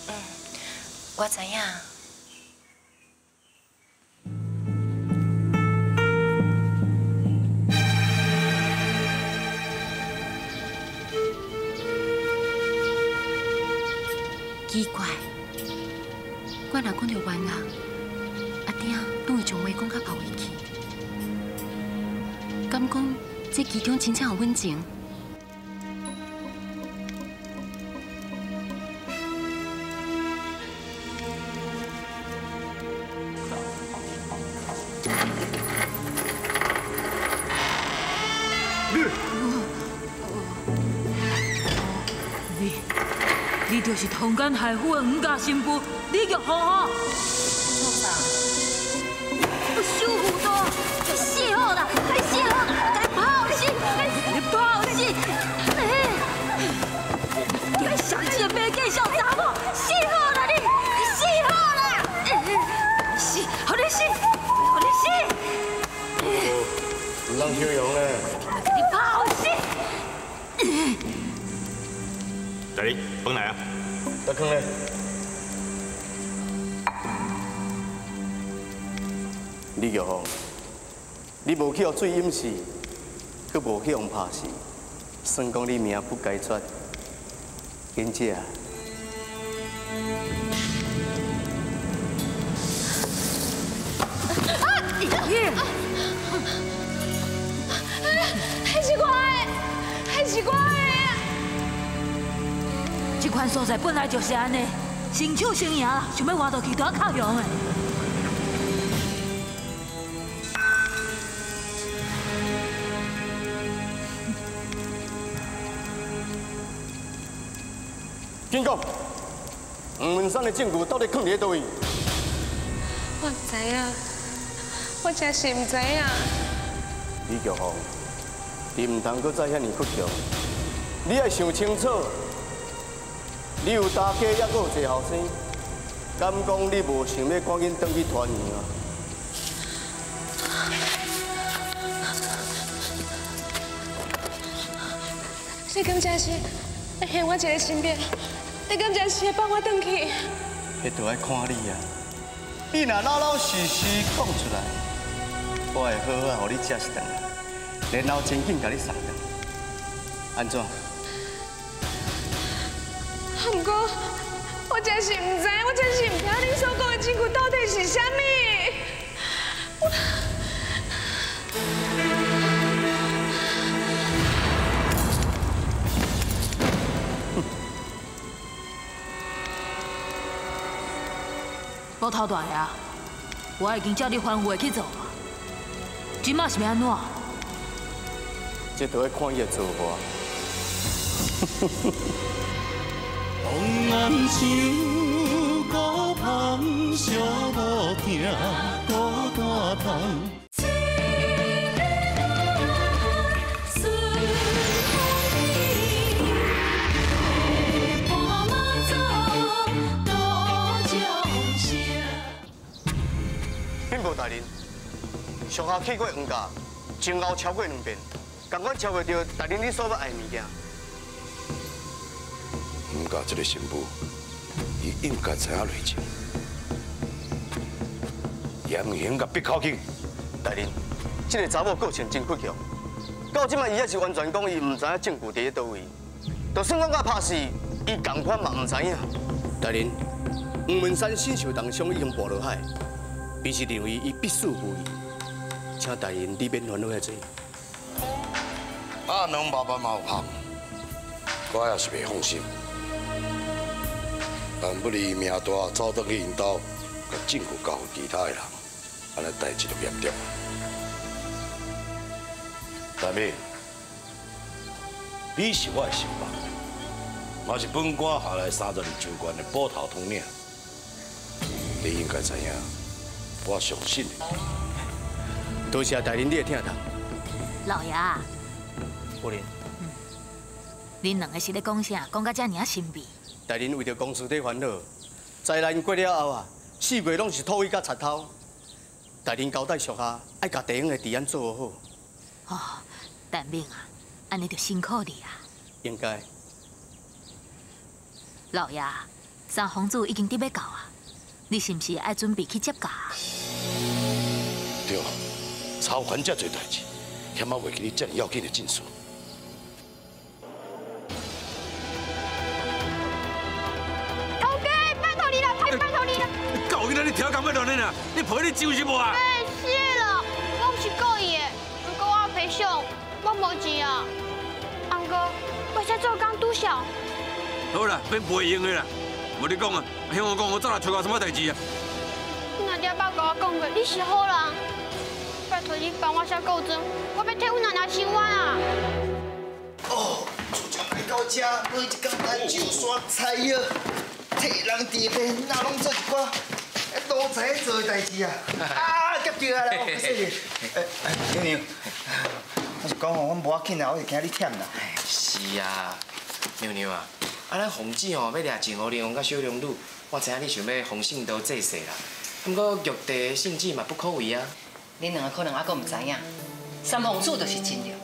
嗯，我知影。奇怪，我若讲著冤案，阿爹拢会将话讲甲跑回去。敢讲这其中真正有隐情？你就是通奸害夫的黄家新妇李玉凤吼！创啥？收糊涂，死好啦，死好，该泡死，该泡死！你上这个没见笑查某，死好啦你，死好啦！死，予你死，予你死！唔通形容咧！你泡死！大人，饭来啊！得空咧。李玉凤，你无去予水淹死，阁无去予拍死，算讲你命不该绝。紧食。还是我的，还是我的。这款所在本来就是按呢，先抢先赢啦，想欲活落去都要靠强的。紧讲，黄文山的证据到底藏伫佗位？我毋知影，我真是毋知影。李玉凤，你毋通阁再遐尔倔强，你爱想清楚。你有大家，犹阁有济后生，敢讲你无想欲赶紧转去团圆啊？你敢真是会还我一个心变？你敢真是会放我转去？彼就爱看你啊！你若老老实实讲出来，我会好好予你食一顿，然后真紧共你送转。按怎？毋过，我真是毋知，我真是毋知恁所讲的证据到底是啥物。我。捕头大爷，我已经照你吩咐的去做啊，这马是欲按怎？这就爱看伊的做法。风暗像孤芳，寂寞疼孤单痛。禀报大人，属下去过黄家，前后超过两遍，仝款抄袂著大人你所欲爱的物件。黄家这个新妇，伊应该知影内情，严刑共闭口去。大人，这个查某个性真倔强，到这摆伊犹是完全讲伊毋知影证据伫咧佗位，就算讲共拍死，伊仝款嘛毋知影。大人，黄文山身受重伤，已经跋落海，卑职认为伊必死无疑，请大人你免烦恼遐济。阿两爸爸嘛有拍，我也是袂放心。但不离命大，走转去𪜶兜，共证据交予其他的人，按呢代志就严重。大美，你是我的心腹，嘛是本官下来32州县的捕头统领，你应该知影，我上信任。多谢大人你的疼痛，老爷。夫人。恁两个是咧讲啥？讲到遮尔啊神秘。大人为著公司在烦恼，灾难过了后啊，四月拢是土匪佮贼偷。大人交代属下，爱共地方的治安做好。哦，陈明啊，按呢就辛苦你啊。应该。老爷，三皇子已经伫欲到啊，你是毋是爱准备去接驾？对，操烦遮济代志，险仔袂记你遮尔要紧的正事。头家，拜托你啦，拜托你啦！狗囡仔，你调工欲乱恁啊？你陪你招是无啊？哎，是啦，我毋是故意的，毋过我赔偿，我无钱啊。翁哥，我使做工拄少。好啦，免赔用的啦。无你讲啊，向我讲，我早来找我什么代志啊？你若了捌共我讲过，你是好人，拜托你帮我写告状，我欲替阮奶奶伸冤啊！哦，自从来到遮，每一工来上山采药，替人治病，哪拢做一寡奴才做的代志啊！啊，夹著啊啦！我说你，哎，娘娘，我是讲吼，阮无要紧啊，我是惊你忝啦。是啊，娘娘啊。啊，咱奉旨吼，欲掠泾河龙王佮小龙女，我知影你想欲封圣道济世啦。毋过玉帝的圣旨嘛不可违啊。恁两个可能犹阁毋知影，三皇子就是真了。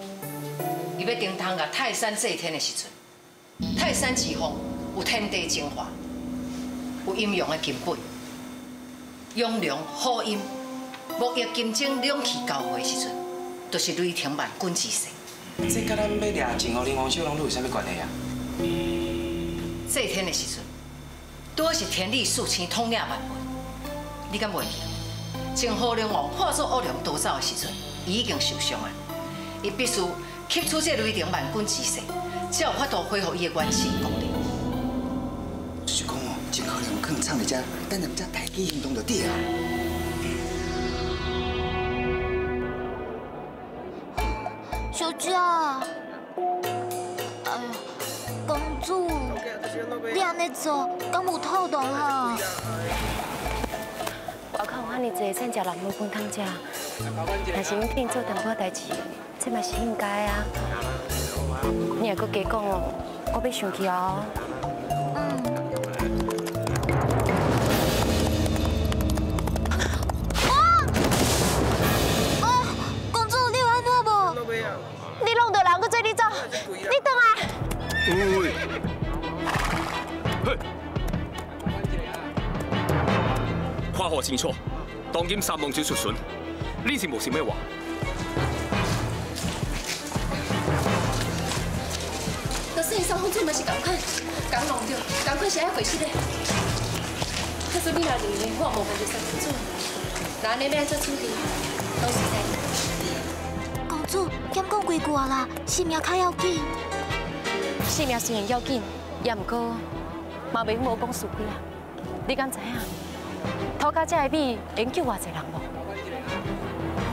伊欲登堂共泰山祭天的时阵，泰山之峰有天地精华，有阴阳的根本，阳龙火阴、木易金钟两气交汇的时阵，就是雷霆万钧之势。这佮咱欲掠泾河龙王小龙女有啥物关系啊？祭天的时阵，拄好是天理四星统领万物。你敢袂记？泾河龙王化作恶龙逃走的时阵，伊已经受伤啊！伊必须吸取这雷霆万钧之势，才有法度恢复伊的元神功力。就是讲哦，泾河龙可能藏伫遮，等下才抬起行动就对啊。小姐，哎呦，公主。你按呢做，敢有妥当哈？外口有遐尔济善食人无饭通食，若是阮替𪜶做淡薄仔代志，这嘛是应该啊。你若阁加讲哦，我欲生气哦。嗯。啊！啊！公主，你有按怎无？你弄著人，阁做你走，你转来。喂。看好清楚，当今三王子出巡，你是无想欲活？就算三皇子嘛是仝款，仝弄著，仝款是爱过失的。可是你若认为我冒犯著三皇子，那按呢欲按怎处置，拢随在你。公主，减讲几句啊啦，性命较要紧。性命虽然要紧，也毋过嘛袂无讲是非啊。你敢知影？土家这个米会救偌济人无？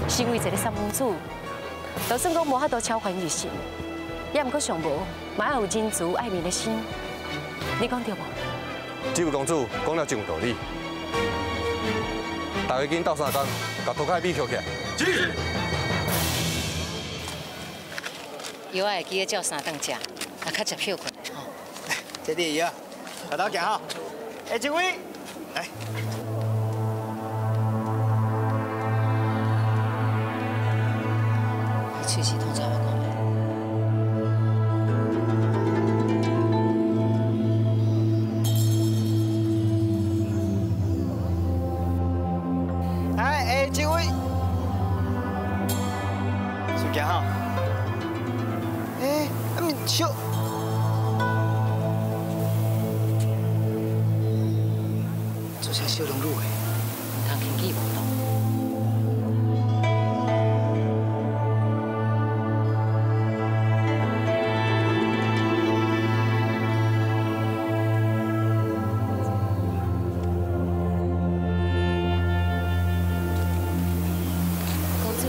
身为一个三皇子，就算讲无法度超凡入圣，也毋过上无嘛爱有仁慈爱民的心。你讲对无？这位公主讲了真有道理。大家紧斗相共，共涂跤的米捡起来。是。药仔会记得照三顿食，也较食歇睏吼。这你的药，小刀行吼。下一位，来。喙齿痛我讲。来，下一位，随行吼。哎，啊面笑。做啥小龙女的？毋通轻举妄动。公主，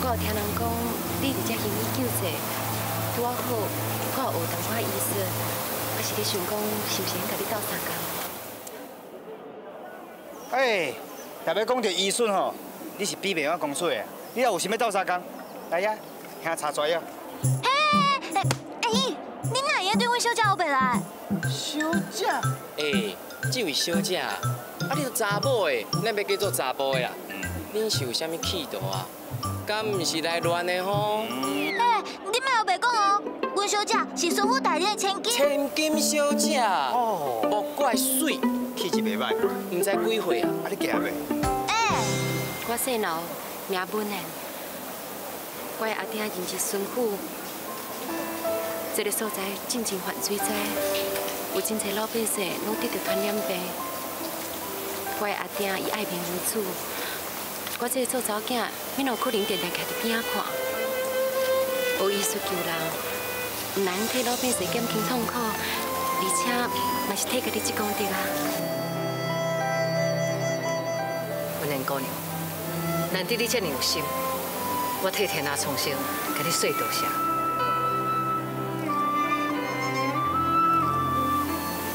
我有听人讲，你伫遮行医救济，拄仔好，我有学淡薄仔医术，我是咧想讲，是毋是会共你斗相共？哎，特别讲著医术吼，你是比袂我公主的。你若有想欲斗相共，来呀，兄查罪啊。嘿，哎，你哪会对阮小姐乌白来？小姐？哎，这位小姐，啊，你都查某的，咱欲叫做查埔的啦。恁是有啥物企图啊？敢毋是来乱的吼？哎，你莫乌白讲哦，阮小姐是巡抚大人的千金。千金小姐，哦，莫怪媠，气质袂歹，毋知几岁啊？啊，你嫁未？哎，我姓刘，名文燕。我的阿爹任职巡抚，这个所在进前犯水灾，有真济老百姓拢得著传染病。我的阿爹伊爱民如子，我这个做查某囝，免有可能定定徛伫边仔看。无医术救人，毋但替老百姓减轻痛苦，而且嘛是替家己积功德啊。文莲姑娘，难得你这么有心。我替天下苍生，共你说多谢。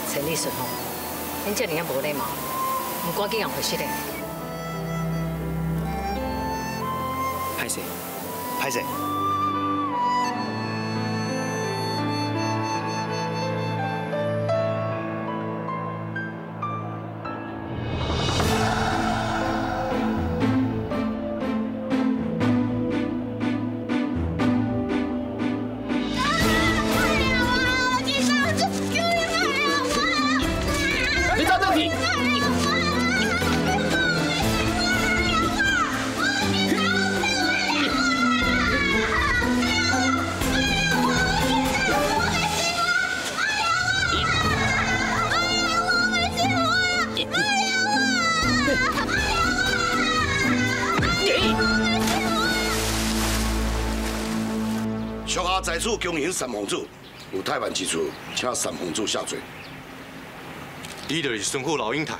千里顺风，恁这尔仔无礼貌，毋赶紧让回失礼。歹势，歹势。属下在此恭迎三皇子，有怠慢之处，请三皇子下罪。你就是巡抚刘英台，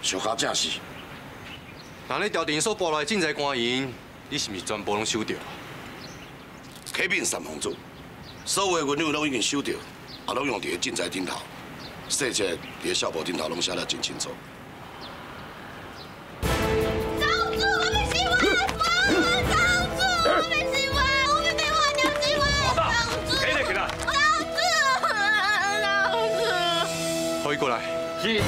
属下正是。那你朝廷所拨来的赈灾官银，你是毋是全部拢收著？启禀三皇子，所有的银两拢已经收著，也拢用伫赈灾顶头，细节伫孝簿顶头拢写得真清楚。过来。是。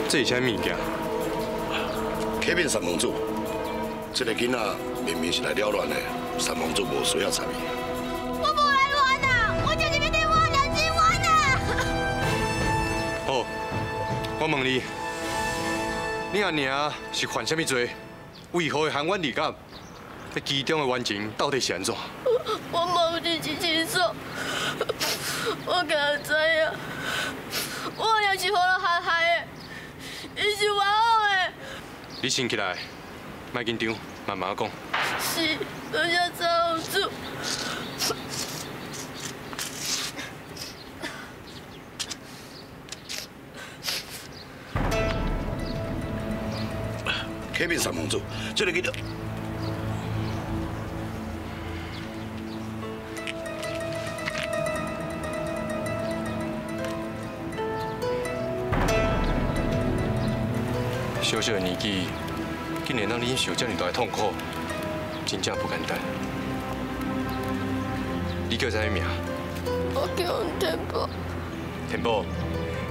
这是啥物件？启禀三公主，这个囡仔明明是来扰乱的，三公主无需要插伊。我无来乱啊，我就是欲替我娘伸冤啊！好，我问你，你阿娘是犯啥物罪？为何会含冤而狱？这其中的冤情到底是按怎？我嘛毋是真清楚，我敢知影，我阿娘是予人陷害的。伊是冤枉的。你先起来，莫紧张，慢慢讲。是，多谢张公主。启禀三公主，这个囡仔。小小的年纪，竟然让你受这么大的痛苦，真正不简单。你叫啥物名？我叫天宝。天宝，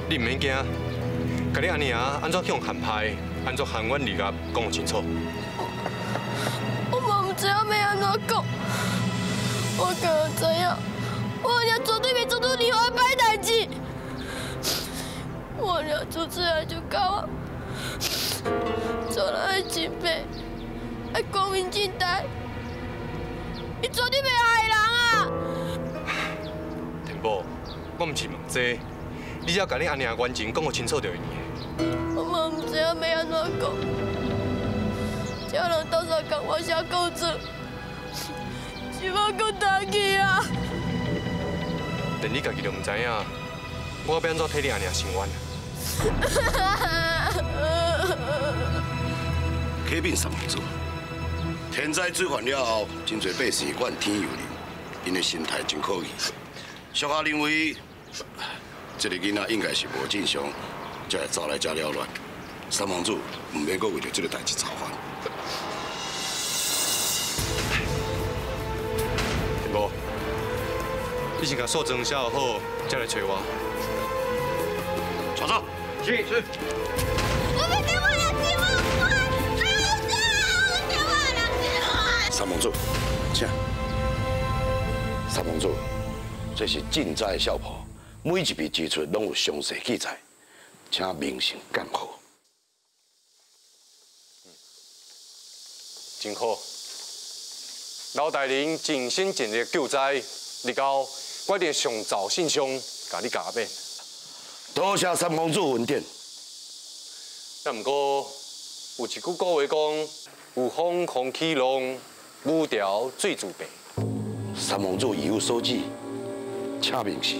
你毋免惊，共你阿娘按怎去予陷害，按怎含冤而狱，讲清楚。我嘛毋知影欲按怎讲，我敢若知影，我阿娘绝对袂做出任何歹代志。我阿娘自细汉就教我。做人爱清白，爱光明正大，伊绝对袂害人啊！天宝，我毋是问这个，你只要共你阿娘冤情讲予清楚就会用。我嘛毋知影欲按怎讲，这人斗相共，我写告状，是我阁担去啊！连你家己都毋知影，我欲按怎替你阿娘伸冤？启禀三王子，天灾水患了后，真济百姓怨天尤人，𪜶的心态真可疑。属下认为，这个囡仔应该是无正常，才会走来遮扰乱。三王子毋免阁为著这个代志操烦。无，你先共诉状写好，才来揣我。传走。是是。三王子，请。三王子，这是赈灾的孝谱，每一笔支出拢有详细记载，请明圣鉴好。真好，老大人尽心尽力救灾，日后我一定上奏信箱，共你加冕。多谢三公子恩典。也毋过有一句古话讲：有风狂起浪，无条水自平。三王子意有所指，请明示。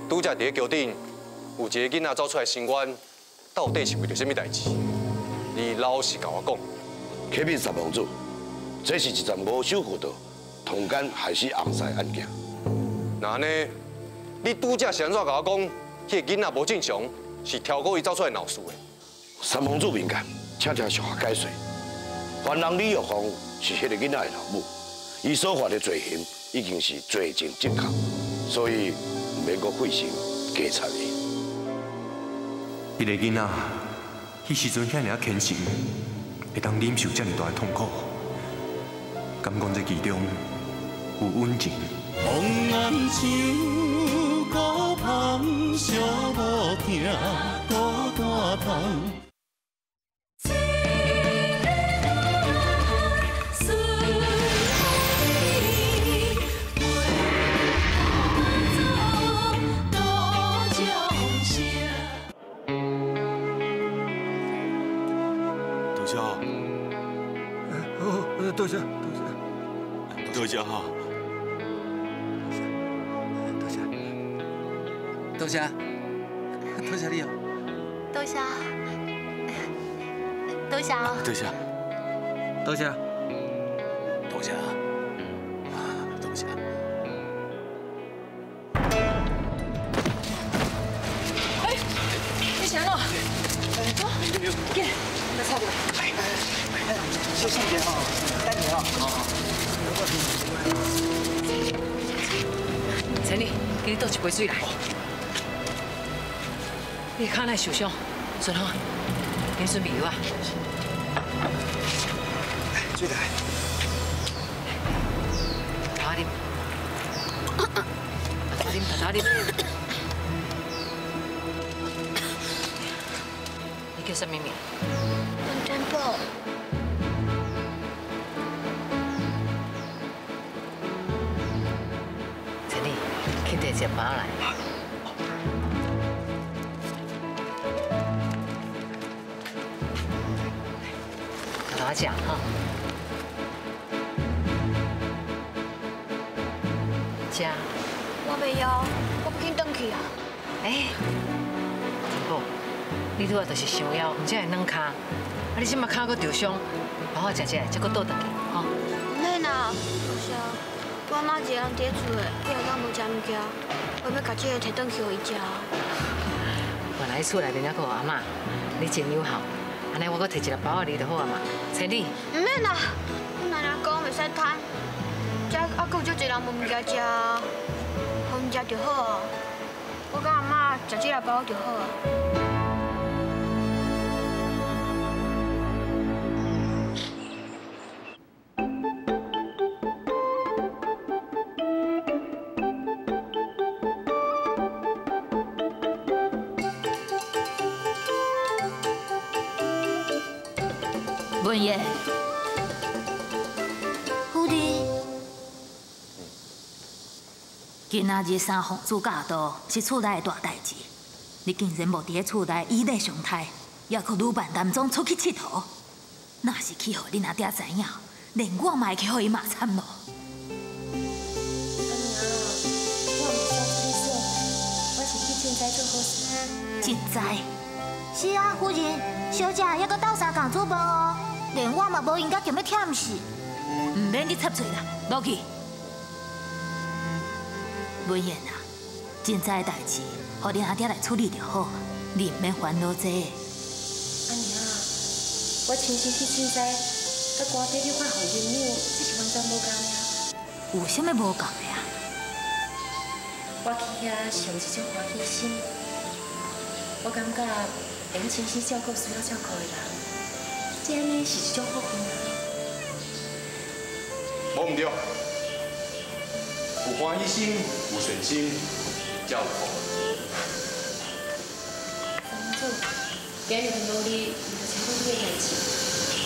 拄才伫咧桥顶，有一个囡仔走出来伸冤，到底是为著啥物代志？你老实共我讲。启禀三王子，这是一桩无守妇道、通奸害死翁婿的案件。那按呢，你拄才是按怎共我讲？彼个囡仔无正常，是超过伊走出来闹事的。三王子明鉴，请听属下解说。犯人李玉凤是彼个囡仔的老母，伊所犯的罪行已经是罪证证确，所以毋免阁费心加查伊。彼个囡仔，彼时阵遐尔虔诚，会当忍受遮尔大的痛苦，敢讲这其中有隐情？风暗像孤芳，寂无疼孤单芳。多谢。多谢，多谢，多谢哈。多谢，多谢你哦。多谢，多谢哦。多谢，多谢，多谢，多谢。哎，你是按怎？紧，来擦过来。小心点吼，等下吼。陈丽，给你倒一杯水来。你跤哪受伤？顺好，紧准备药啊。水来。大啉，大啉，大啉。你叫啥物名？文天宝。陈丽，去提一个包来。大食哈，食。我袂枵，我欲紧转去啊。哎，天宝，你拄仔就是伤枵，毋才会软跤。啊，你这马跤阁受伤，好好食食，才阁倒转去，吼。毋免啦，多谢。我阿妈一个人伫厝的，几下工无食物件，我欲共这个提转去予伊食。原来厝内面犹阁有阿嬷，你真友好。按呢，我阁提一个包仔你就好啊嘛。千里。毋免啦，阮奶奶讲袂使贪，遮犹阁有足济人无物件食，予𪜶食就好啊。我佮阿嬷食这个包就好啊。文爷，夫人，今仔日三皇子驾到是厝内的大代志，你竟然无伫咧厝内以礼相待，犹阁女扮男装出去𨑨迌，若是去予恁阿爹知影，连我嘛会去予伊骂惨咯。阿娘，我毋是说你说，我是去赈灾做好事。赈灾？是啊，夫人，小姐犹阁斗相共煮饭哦，连我嘛无闲甲强欲忝死。毋免去插喙啦，落去。文燕啊，赈灾的代志，予恁阿爹来处理就好，你毋免烦恼这个。阿娘，我亲身去赈灾，佮官爹你发予银两，这是完全无仝的啊。有啥物无仝的啊？我去遐是用一种欢喜心，我感觉会用亲身照顾需要照顾的人，这按呢是一种福分啊。无毋对，有欢喜心，有善心，才有福。三公主，今日的努力，就超过你的代志，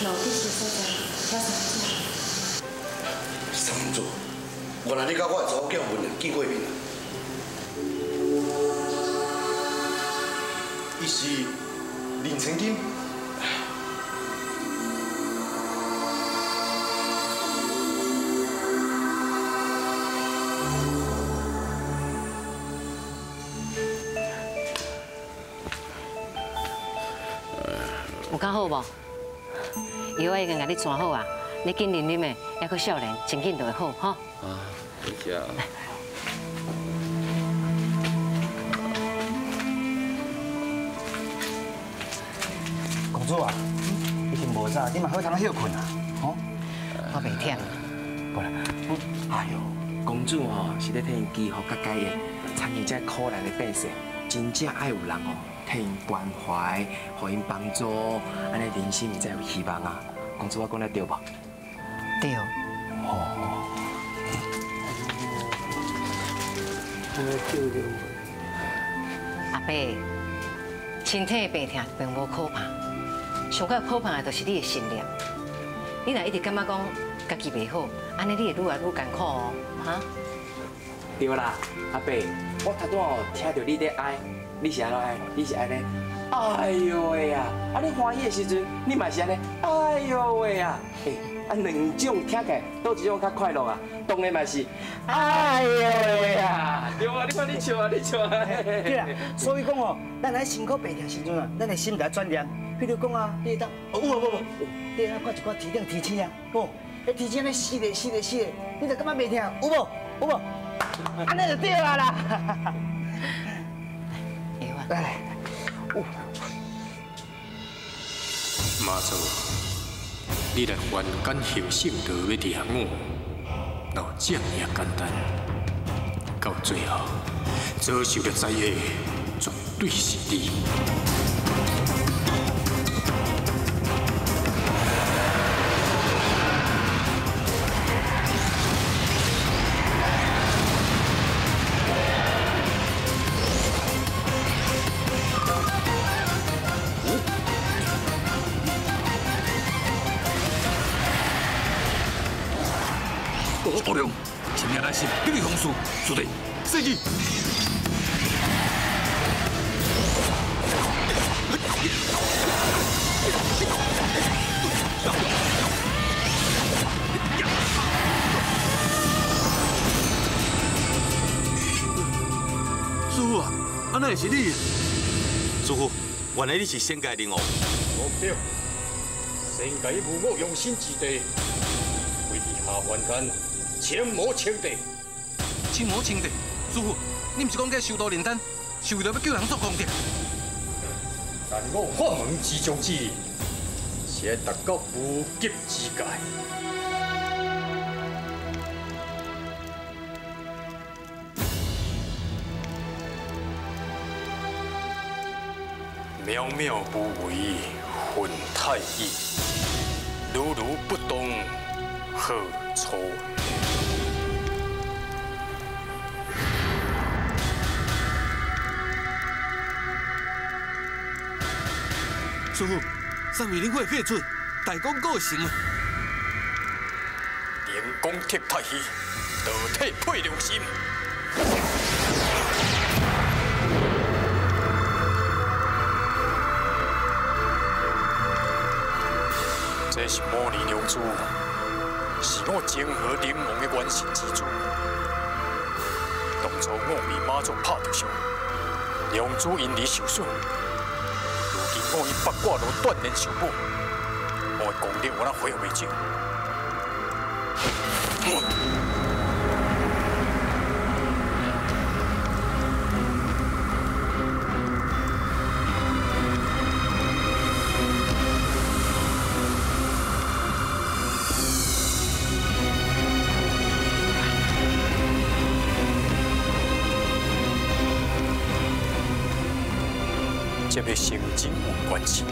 若有得失所在，请三公主。三公主，原来你佮我的查某囝文燕见过面啊？伊是林千金。有较好无？药我已经共你转好啊，你紧啉啉的，犹阁少年，真紧就会好吼。啊，多谢。公主啊，已经无早，你嘛好通歇困啊，吼。我袂忝。无啦，哎哟，公主吼是咧替𪜶祈福佮解厄，参与这苦难的百姓，真正爱有人哦替𪜶关怀，予𪜶帮助，按呢人生才有希望啊！公主，我讲得对无？对。哦。阿伯，身体的病痛并无可怕，上较可怕的就是你的信念。你若一直感觉讲家己袂好，按呢你会愈来愈艰苦哦，哈？对啦，阿伯，我头拄哦听著你咧哀，你是按怎哀？你是按呢？哎哟喂啊！啊，你欢喜的时阵，你嘛是按呢？哎哟喂啊！欸，啊，两种听起来，佗一种较快乐啊？当然嘛是，哎哟喂啊！对啊，你看你笑啊，你笑啊！对啦，所以讲哦，咱喺辛苦病痛时阵啊，咱的心来转念。比如讲啊，你会当哦，有无无，你会当看一寡天顶天星啊，哦，彼天星咧死咧死咧死咧，你就感觉袂疼，有无？有无？按呢就对啊啦。来来，妈祖，你来凡间行圣道欲掠我，哪有这尔简单？到最后，遭受的灾厄，绝对是你。阿良，今日来是吉利风事，师弟，细致。师父啊，按呢会是你？师父，原来你是仙界灵王。无对，仙界无我用心之地，为伫下凡间。千魔称帝，千魔称帝，师父，你毋是讲过修道炼丹，是为了欲救人做功德？但我法门之宗旨，是爱达到无极之界。渺渺不为魂太意，如如不动何处？师父，三位灵火发出，大功告成啊！灵光铁太虚，道体配良心。这是是摩尼龙珠，是我泾河灵王的元神之珠。当初我被妈祖拍著伤，龙珠因而受损。如今我以八卦炉锻炼修补，我的功力有哪恢复袂少。这个成真有关系，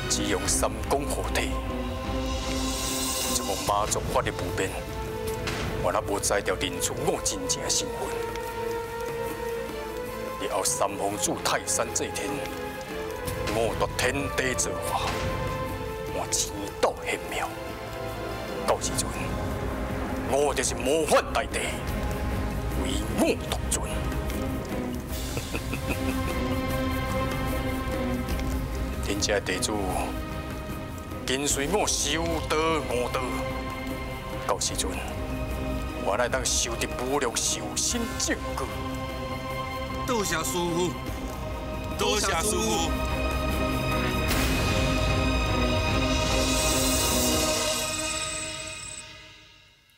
只用三公合体，这个妈祖法力不变，我若无才调认出我真正身份。以后三皇子泰山祭天，我夺天地造化，我天道玄妙。到时阵，我就是模范大帝，唯我独尊。恁这地主跟随我修道悟道，到时阵我来当修得无量寿身正果。多谢师父，多谢师父。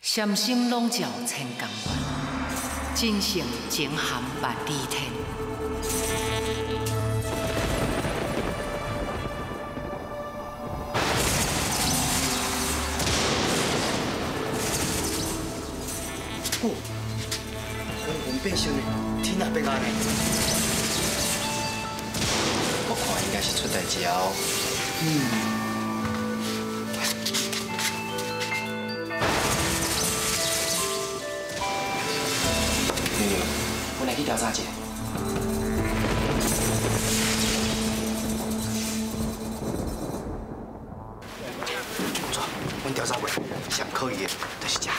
禅心笼罩千江月，真性情含万里天。哦，风云变色呢，天也变暗呢。我看应该是出代志哦。嗯。妹妹，我来去调查一下。不错，阮调查过，上可疑的就是这。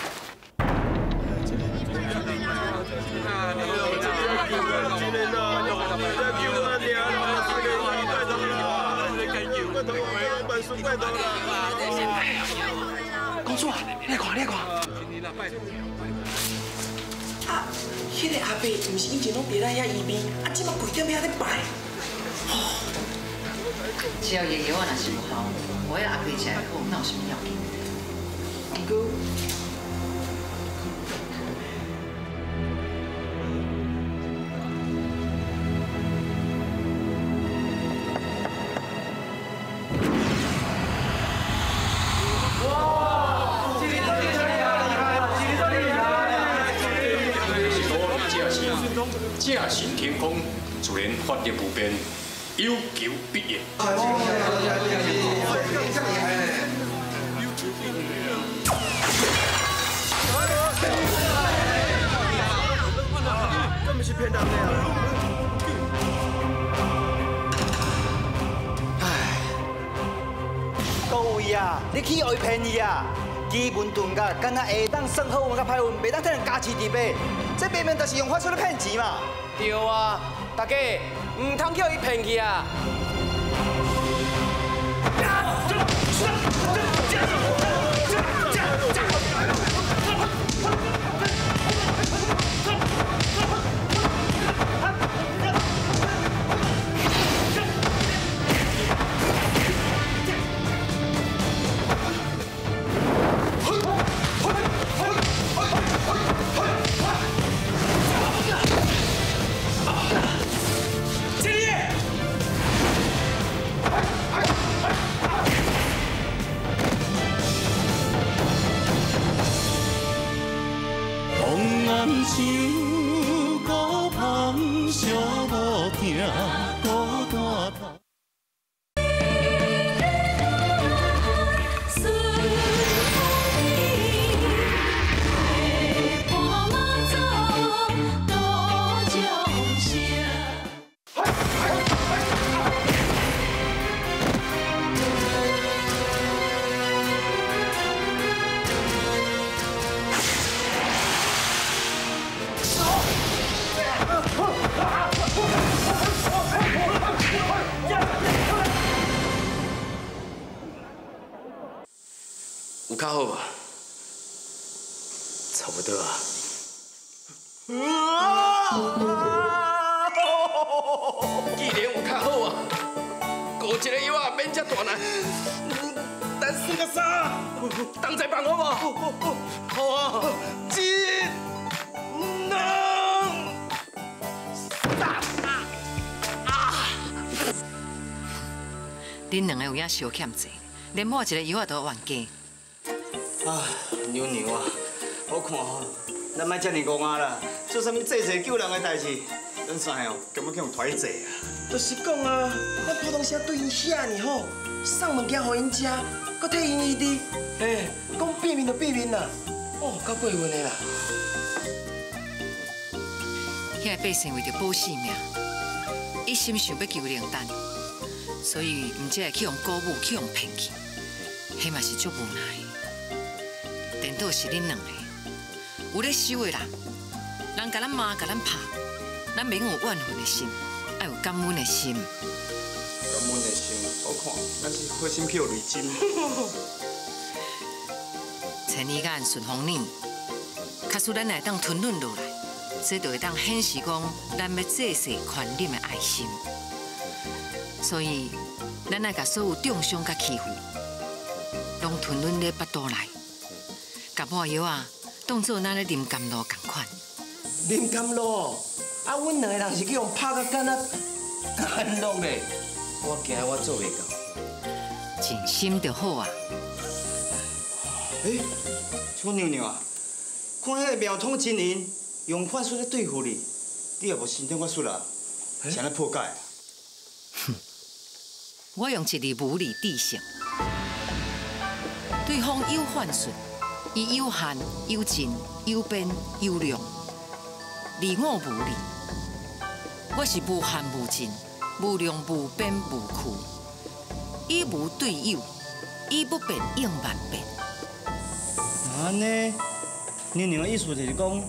公主啊，你来看，你来看。啊，彼个阿伯毋是以前拢伫咱遐医病，啊，这马跪踮遐咧拜。只要伊药仔若是有效，我遐阿伯食会好，哪有啥物要紧？毋过。正神天空，自然法力无边，有求必应。根本是骗人的啊！唉，各位啊，你去予伊骗去啊！奇门遁甲，敢若会当算好运佮歹运，袂当替人加持伫背。这明明就是用法术咧骗钱嘛！对啊，大家毋通叫伊骗去啊！像孤芳寂无疼，孤单头。啊！有较好无？差不多啊。既然有较好啊，过一个药啊免遮大难。咱算个啥？同齐帮我无？好啊，一、两、三。啊！恁两个有影相欠债，连抹一个药仔都冤家。啊，娘娘啊，我看吼，咱莫遮尔戆啊啦，做啥物济济救人的代志，咱三个哦，根本去予拖济啊。就是讲啊，咱普通时对𪜶遐尔好，送物件予𪜶食，阁替𪜶医治，嘿，讲变面就变面啦，哦，够过分的啦。遐个百姓为著保性命，一心想欲救灵丹，所以毋才会去予鼓舞，去予骗去，彼嘛是足无奈的。颠倒是恁两个，有咧修的人，人共咱骂，共咱拍，咱免有怨恨的心，爱有感恩的心。感恩的心，我看咱是火心去予雷针。千里眼顺风耳，假使咱会当吞忍落来，这就会当显示讲咱欲济世宽忍的爱心。所以，咱爱共所有中伤佮欺负，拢吞忍咧腹肚内，共抹药仔当做咱咧啉甘露仝款。啉甘露？啊，阮两个人是去予拍甲敢若甘露咧，我惊我做袂到。尽心就好啊。欸，楚娘娘啊，看彼个庙通真灵，用法术咧对付你，你也无施展法术啦，是按怎破解啊？哼，我用一字无理制胜，对方有法术，伊有限、有尽、有边、有量，而我无理，我是无限、无尽、无量、无边、无区，以无对有，以不变应万变。按呢，娘娘的意思就是讲，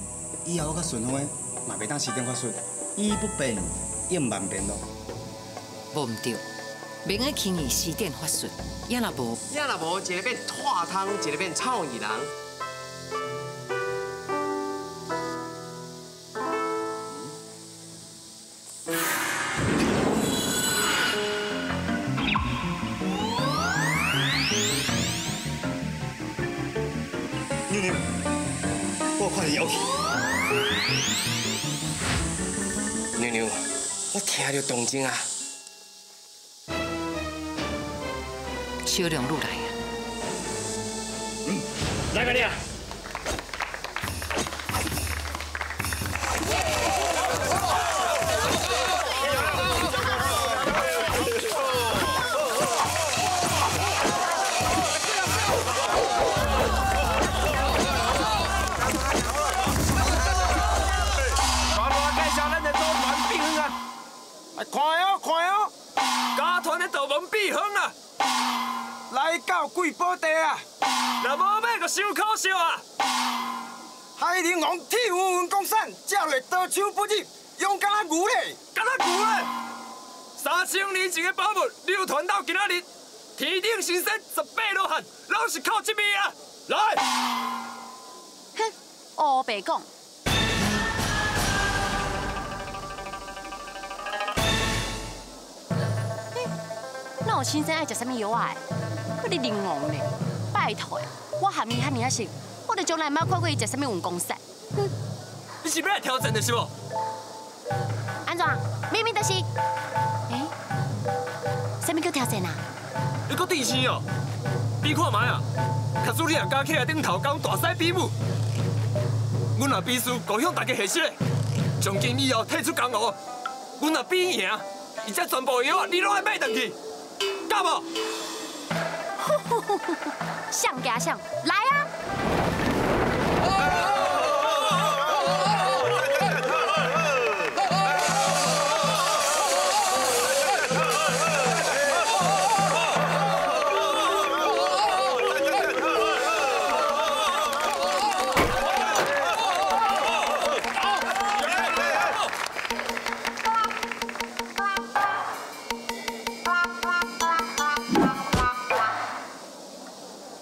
以后我佮顺风的嘛袂当施展法术，以不变应万变咯。无毋对，袂用轻易施展法术，也若无，也若无，一个变脱汤，一个变臭耳人。娘娘，我看到妖气。娘娘，我听著动静啊！小龙女来啊！嗯，来个你啊！看哦看哦，家团的道门避风啊，来到贵宝地啊，若无买就伤可惜啊！海陵王铁云云公山，照例刀枪不入，勇敢若牛咧，敢若牛咧！3000年前的宝物流传到今仔日，天顶神仙18罗汉，拢是靠这味啊！来，哼，乌白讲。那有先生爱食啥物药仔的？佮你灵王呢？拜托，我含伊遐尔仔熟，我就从来毋捌看过伊食啥物云公散。哼！你是欲来挑战的是无？按怎？明明就是。欸？啥物叫挑战啊？你阁致死哦？比看觅啊！假使你若敢起来顶头，佮阮大师比武，阮若比输，故乡大家下死咧。从今以后退出江湖，阮若比赢，伊这全部药仔你拢爱买转去。敢无？想加想，来啊！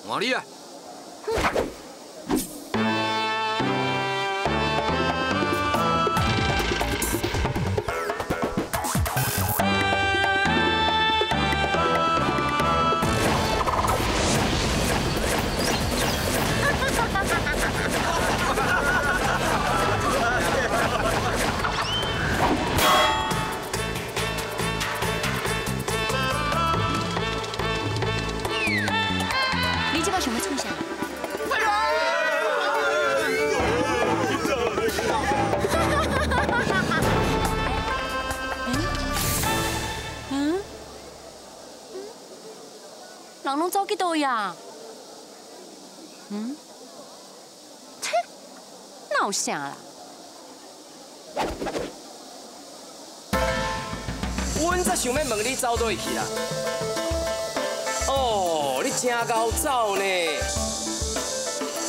换你啊！人攏走去佗位啊？嗯？切，哪有啥啦？阮才想欲问你走佗位去啦。哦，你真𠢕走呢。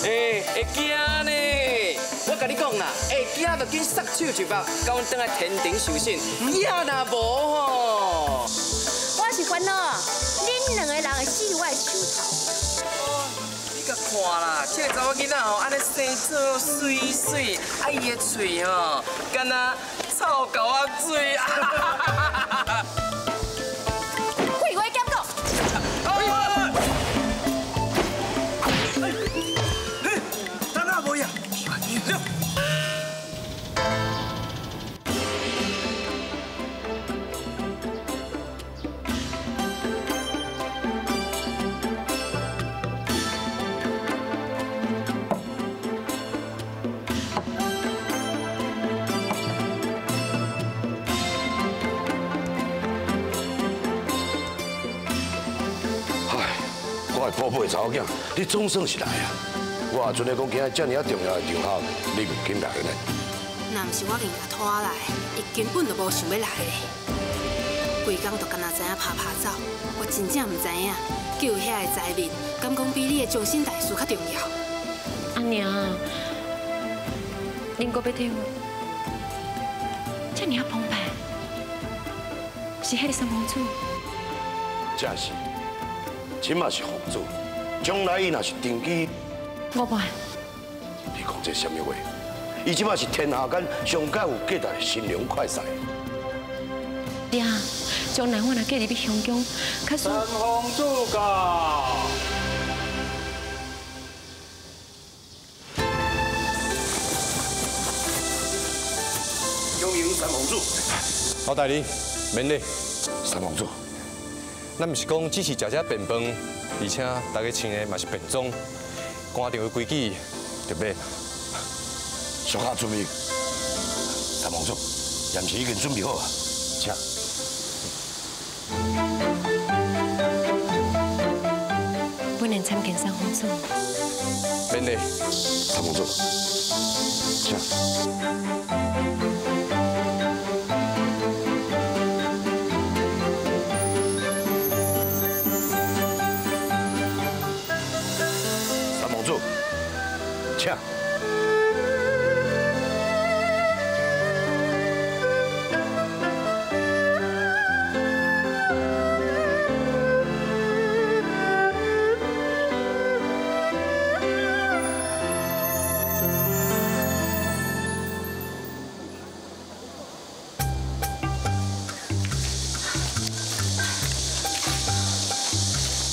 欸，会惊呢？我共你讲啦，会惊就紧撒手就放，共阮转来天庭受审。也若无吼，我是烦恼，恁两个人会死伫我的手头。你共看啦，这个查某囡仔吼，按呢生做媠媠，啊伊的喙吼，敢若臭狗仔水。废话减讲。等下无呀？我的宝贝查某囝，你总算是来啊！我也准咧讲，今日这尔啊重要的场合，你唔肯来呢？若毋是我硬共拖来，伊根本就无想欲来的。规工就干焦知影拍拍走，我真正毋知影，救遐个灾民，敢讲比你的终身大事较重要？阿娘，恁阁欲替我这尔澎湃，是彼个三公主？正是。这马是皇子，将来伊若是登基，我不爱。你讲这啥物话？伊这马是天下间上盖有价值的新娘快婿。对啊，将来我若嫁入去皇宫，假使三皇子到。恭迎三皇子。老大人，免礼。三皇子。咱毋是讲只是食食便饭，而且大家穿的嘛是便装，官场的规矩就免。属下遵命。三王子，宴席已经准备好啊，请。本人参见三皇子。免礼。三王子，请。请。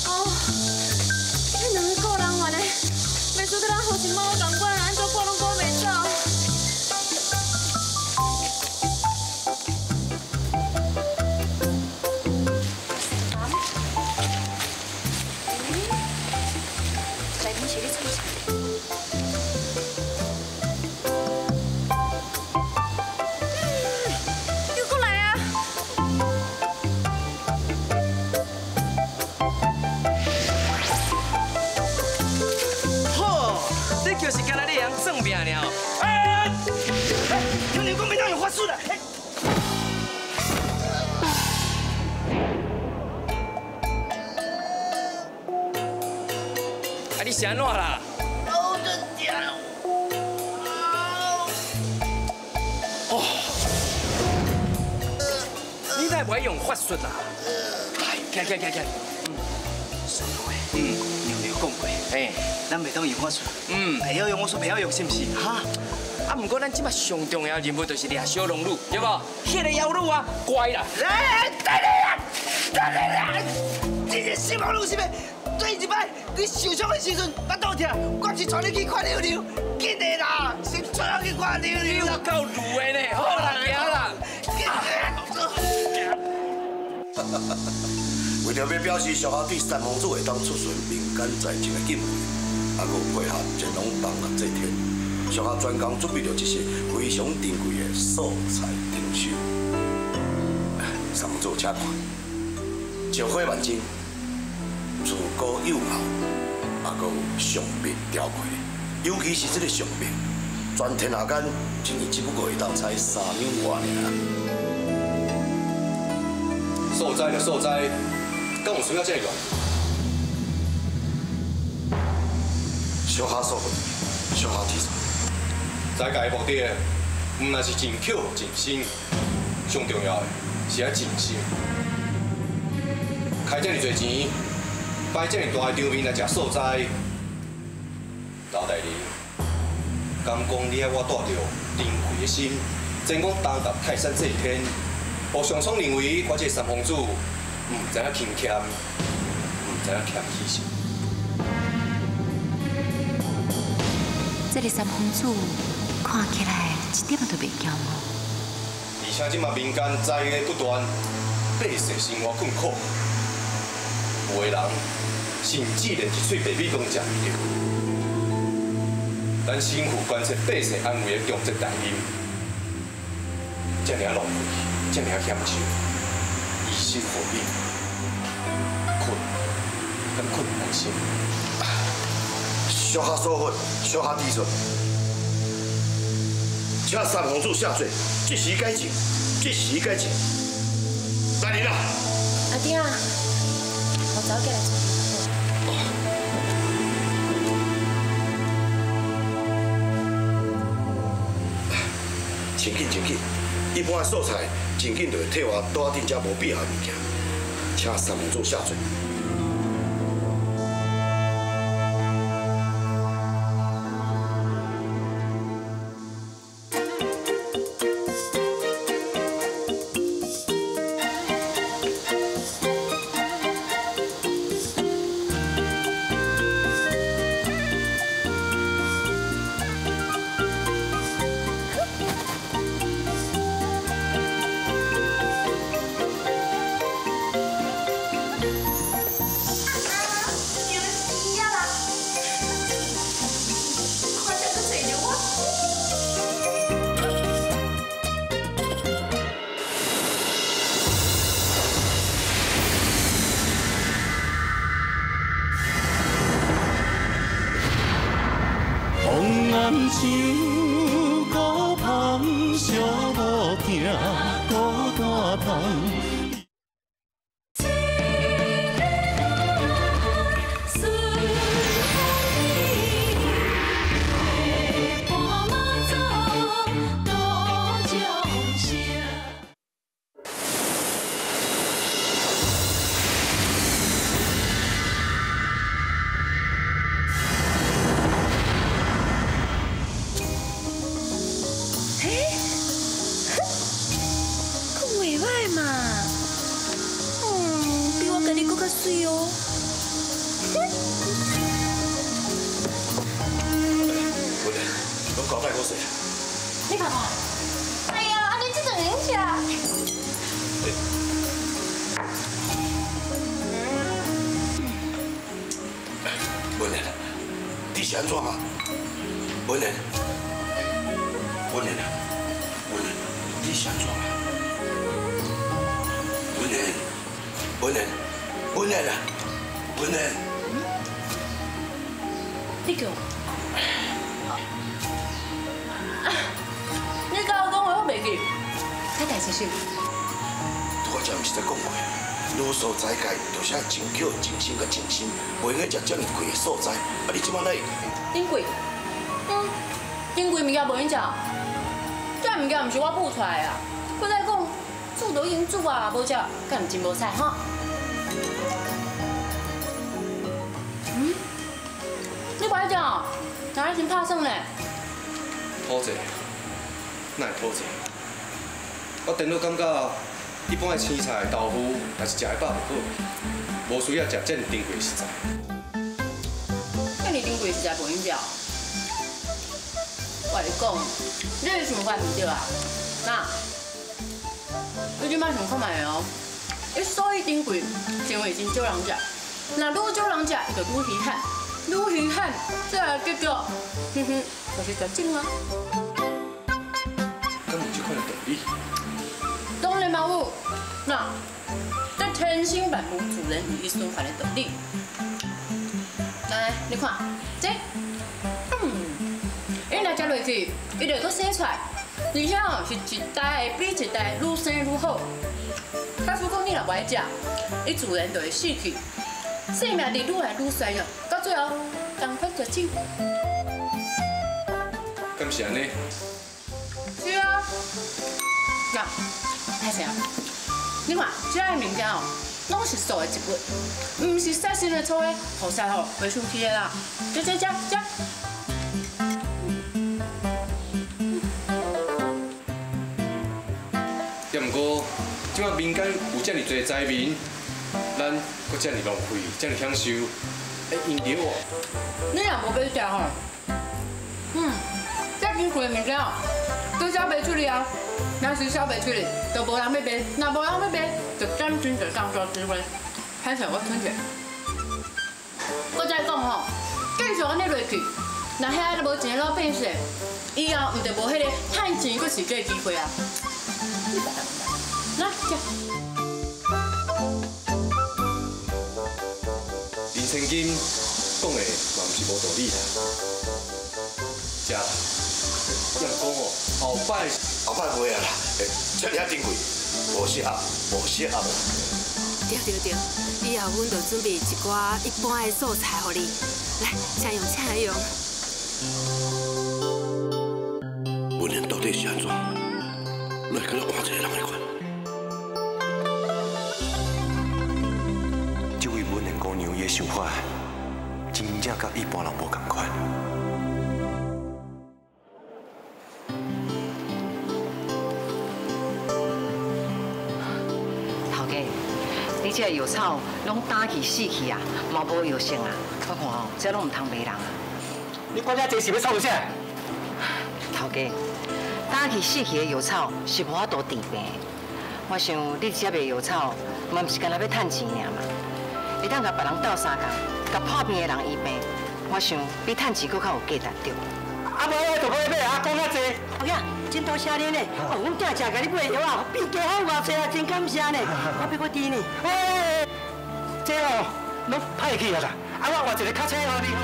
哦，彼两个顾人员的，袂输得咱好心猫仝款，按怎赶拢赶袂走？内面是咧创啥？又过来啊！好，你就是干焦你会晓算命尔。哎，听你讲袂当用法术啦！啊，你是按怎啦？好真痛！哦，你哪会袂用法术啦？来，起起起起。师傅，娘娘讲过，嘿，咱袂当用法术，袂晓用我说袂晓用，是毋是？哈，啊，毋过咱这马上重要任务就是掠小龙女，对无？彼个妖女啊，乖啦！哎，等下啦，等下啦，这个小龙女是欲对一摆你受伤的时阵，腹肚疼，我毋是带你去看溜溜，紧的啦，先带我去看溜溜啦。有够鲁的呢，好啦，行啦。为著欲表示属下对三皇子会当出巡民间财政的敬畏，啊，阁有配合乾隆放乐祭天，属下专工准备了这些非常珍贵的素菜珍馐。三皇子，请看，石火万金，自古有后，啊，阁有上面雕刻，尤其是这个上面，全天下间一年只不过会当采3两外尔。素斋就素斋，敢有需要这个乱？小可说，小可提出。斋戒的目的，毋但是尽孝尽心，上重要的是爱尽心。开这么济钱，摆这么大的场面来食素斋，老大人，敢讲你爱我带著珍贵的心，前往东达泰山祭天，予上苍认为我这个三皇子毋知影轻俭，毋知影谦虚是。这个三皇子看起来一点都袂骄傲。而且这马民间灾厄不断，百姓生活困苦，有的人甚至连一喙白米拢食毋著。咱身负关切百姓安危的重责大任，这尔浪费，这尔险手，于心何忍？困，敢困难心。小可说法，小可提出，请三皇子下罪，即时解禁，即时解禁。来人啊！阿弟啊，我早起来做。真紧真紧，一般的素菜真紧就会退换桌仔顶遮无必要的物件，请三皇子下罪。素斋，啊！你这摆来？珍贵，珍贵物件无用食，这物件毋是我煮出来的啊。阁再讲，煮都已经煮啊，无食，敢毋真无彩吼？嗯？你不爱食？哪来真拍算呢？讨债，哪会讨债？我颠倒感觉，一般的青菜、豆腐，若是食会饱就好，无需要食这么珍贵的食材。你珍贵实在无用食，我跟你讲，你的想法毋对啊。那，你这摆想看觅哦？伊所以珍贵，是因为真少人食。若愈少人食，伊就愈稀罕，愈稀罕，这个结局，哼哼，就是绝种啊。敢有这款的道理？当然嘛有。那，这天生万物自然有伊循环的道理。你看，这，伊若食落去，伊就阁生出来，而且哦是一代比一代愈生愈好。假使讲你若无爱食，伊自然就会死去，生命力愈来愈衰弱，到最后同款绝种。敢是按呢？是啊。嗱，太谁啊？你看这个物件哦，拢是素的植物，毋是杀生的粗的，予杀吼袂生气的啦。这这这这。也毋过，这摆民间有遮尔济灾民，咱阁遮尔浪费，遮尔享受，会用著无？你若无欲食吼，这珍贵的物件哦，都销袂出去啊。若是销袂出去，就无人欲买，若无人欲买，就斩真济工作机会。歹势我吞者。我再讲吼，继续按呢落去，若遐无钱的老百姓，以后毋就无彼个趁钱阁饲鸡的机会啊。来，食。林千金讲的嘛毋是无道理啦。食，也讲哦，后摆后摆袂啊啦，这尔珍贵，无适合，无适合。对对对，以后阮就准备一寡一般的素菜予你，来，请用，请用。文言到底是按怎？来，敢若换一个人的款。这位文言姑娘伊的想法，真正佮一般人无仝款。头家，你这个药草拢打去死去啊，嘛无药性啊！我看哦，这拢毋通卖人啊。你管遮济是欲创啥？头家，打去死去的药草是无法度治病。我想你这卖药草，嘛毋是干焦欲趁钱尔嘛。会当共别人斗相共，共破病的人医病，我想比趁钱阁较有价值对。啊，无爱就无爱买啊，讲遐济。老爷，真多谢恁呢！哦，阮囝食共你买药啊，变健康偌济啊，真感谢呢。我变阁甜呢。哎，这哦，拢歹去啊啦。啊，我换一个较青予你好。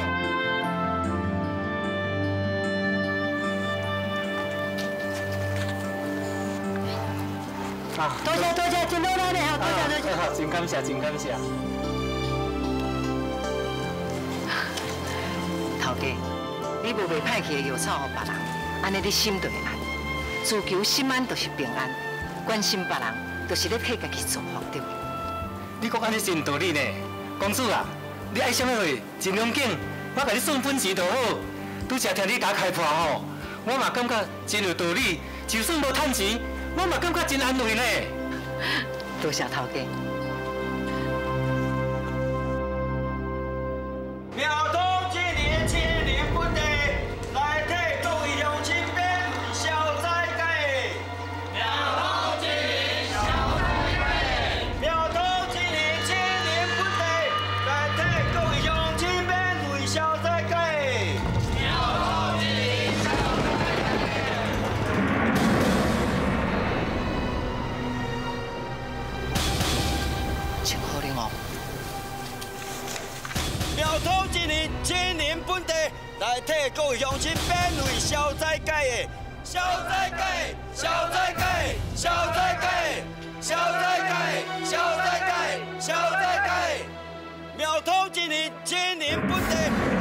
多谢多谢，真努力呢，多谢多谢。真感谢，真感谢。头家，你无卖歹去的药草予别人，按呢你心就会安。自求心安就是平安，关心别人就是咧替家己造福对。你讲按呢真有道理呢，公子啊，你爱啥物货，尽量拣，我共你算本钱就好。拄才听你共我开破吼，我嘛感觉真有道理。就算无趁钱，我嘛感觉真安慰呢。多谢头家。庙通一年千年本地，来替各位乡亲免费消灾解厄。庙通一年消灾解厄。庙通一年千年本地，来替各位乡亲免费消灾解厄。庙通一年消灾解厄。真可怜哦。庙通一年千年本地，来替各位乡亲免费消灾解厄，消灾解，消灾解，消灾解，消灾解，消灾解，消灾解。庙通一年千年本地，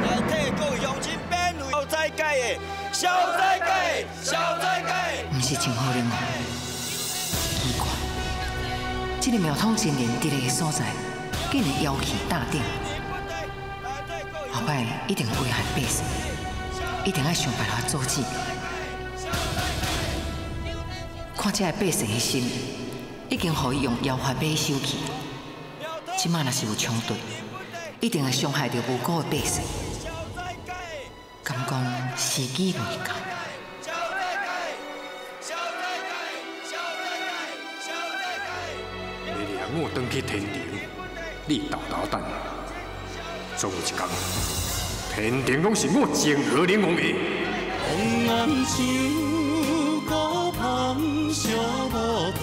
来替各位乡亲免费消灾解厄，消灾解，消灾解。毋是真可怜哦，奇怪，这个庙通真人伫咧个所在，竟然妖气大顶。后摆一定会危害百姓，一定爱想办法阻止。看这个百姓的心，已经予伊用妖法买收去。这摆若是有冲突，一定会伤害著无辜的百姓。敢讲时机未到？你掠我转去天庭，你豆豆等。总有一天，天庭拢是我泾河龙王的。红红树，孤芳寂无疼。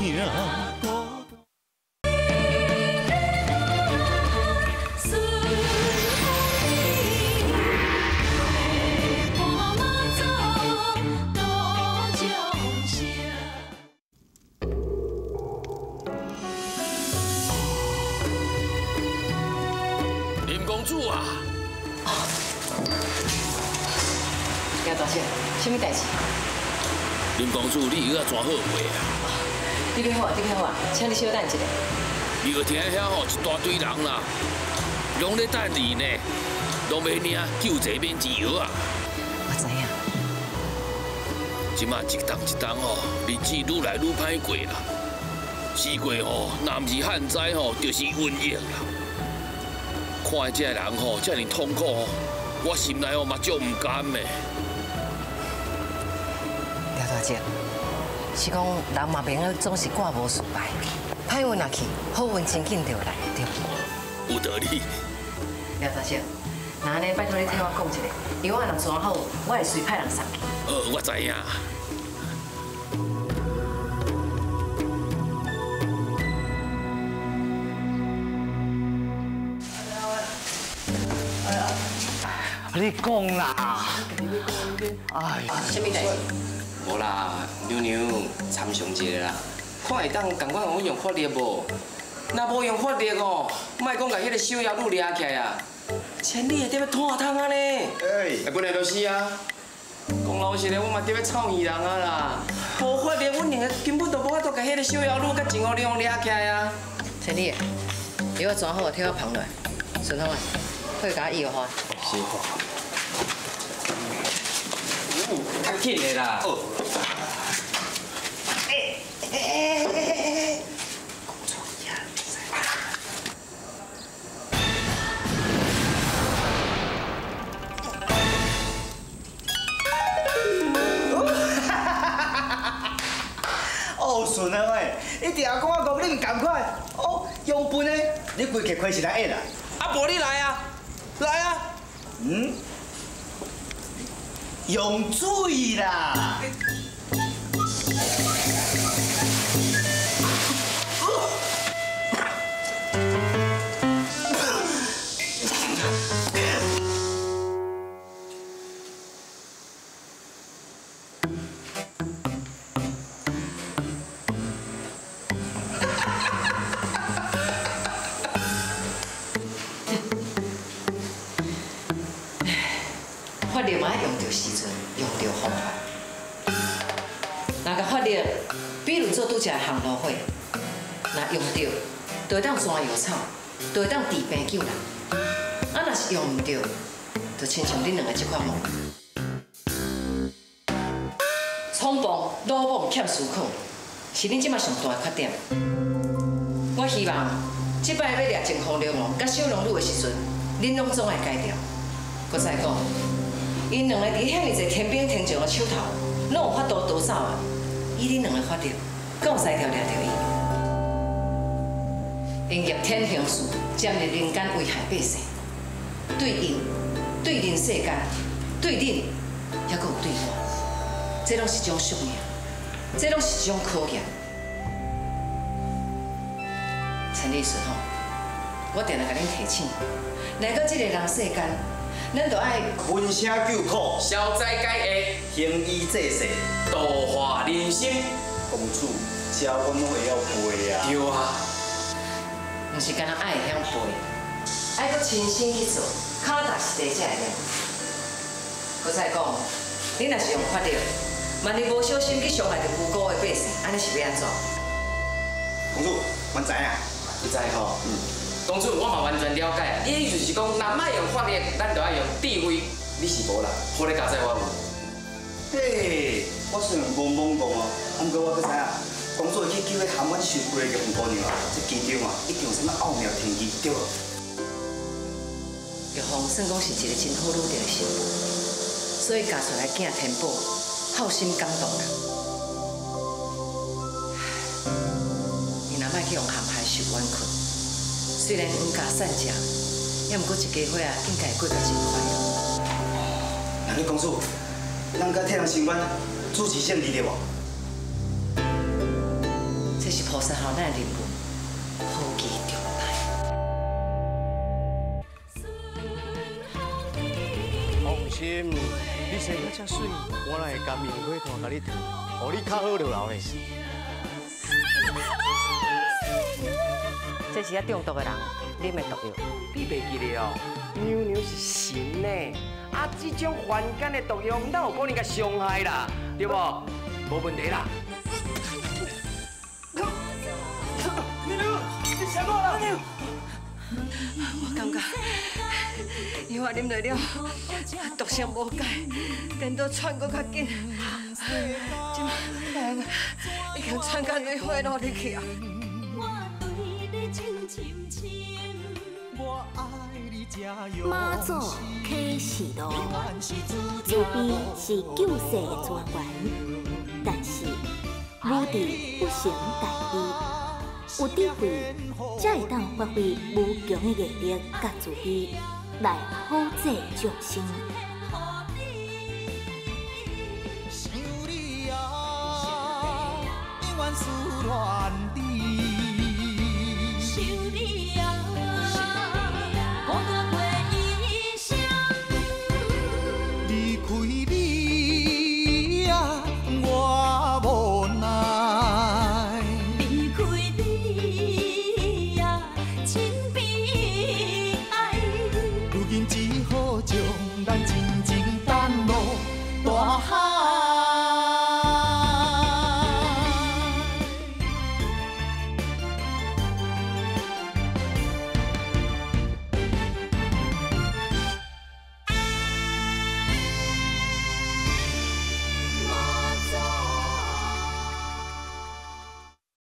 主啊！廖大姐，啥物代志？林公主，你药仔真好卖啊！你别好啊，你别好啊，请你稍等一下。药厅遐吼一大堆人啦，拢咧等你呢，拢欲领救济免钱药啊！我知影。这马一冬一冬吼，日子愈来愈歹过啦。四季吼，若毋是旱灾吼，就是瘟疫啦。看这人吼，遮尔痛苦吼，我心内吼嘛足毋甘的。廖大姐，是讲人嘛袂用总是挂无事败，歹运若去，好运真紧就来，对无？有道理。廖大姐，那按呢拜托你替我讲一下，药仔若装好，我会随派人送去。好，我知影。你讲啦，哎，啥物代志？无啦，娘娘参详一下啦，看会当仝款予阮用法力无？若无用法力哦，莫讲共彼个小妖女掠起来啊，千里会得欲拖汤啊呢！哎，本来就是啊，讲老实的，我嘛得欲臭耳人啊啦。无法力，阮两个根本就无法度共彼个小妖女佮秦河龙掠起来啊。千里，药仔装好，替我捧落来。顺风啊，快共我医好。是。较紧的啦。哦。哎。哦，顺啊喂，你定讲我讲你毋仝款，哦，用笨的，你规气开是来演啊？啊，无你来啊，来啊。嗯。用水啦！法力嘛爱用著时阵，用著方法。若共法力，比如做拄才的烘炉火，若用著，就会当钻药草，就会当治病救人。啊，若是用毋著，就亲像恁两个这款模。冲动、鲁莽、欠思考，是恁这马上大的缺点。我希望这摆欲掠情风流王佮小龙女的时阵，恁拢总爱改掉。阁再讲。𪜶两个伫遐尔济天兵天将的手头，拢有法度逃走啊！以恁两个法力，敢有才调掠著伊？因逆天行事，占入人间危害百姓，对𪜶、对人世间、对恁，犹阁有对我，这拢是一种宿命，这拢是一种考验。陈律师吼，我定定共恁提醒，来到这个人世间。咱就爱闻声救苦，消灾解厄，行医济世，度化人心。公主，这我拢会晓背啊。对啊，毋是干焦爱会晓背，爱阁亲身去做，脚踏实地才会了。阁再讲，你若是用法力，万一无小心去伤害著无辜的百姓，按呢是欲按怎？公主，阮知影，你知吼？嗯。公主，我嘛完全了解。你的意思是讲，若莫用法力，咱就爱用智慧。你是无啦，好咧加载我有。嘿，我虽然无懵讲哦，不过我阁知影，公主会去救彼含阮受亏的玉凤姑娘啊，这其中啊，一定有啥物奥妙天机，对无？玉凤算讲是一个真好女的媳妇，所以嫁出来囝天宝，孝心感动啦。你若莫去用陷害受冤屈。虽然冤家散食，也毋过一家伙仔应该会过得真快乐。那你公主，咱该替人伸冤，主持正义对无？这是菩萨予咱的任务，好奇重大。放心，你生得遮媠，我哪会甘棉花糖共你烫，予你较好落来呢？这這是遐中毒的人啉的毒藥。你袂記得哦？娘娘是神呢，啊，這種凡間的毒藥，哪有可能共傷害啦？對無？無問題啦。娘娘，你啥物啦？我感覺藥啊啉落了，毒性無解，顛倒喘閣較緊，這擺已經喘到血路入去啊！媽祖啟示錄，慈悲是救世的資源，但是無智不成大悲，有智慧才會當發揮無窮的毅力佮慈悲，來普濟眾生。想你啊，永遠思恋。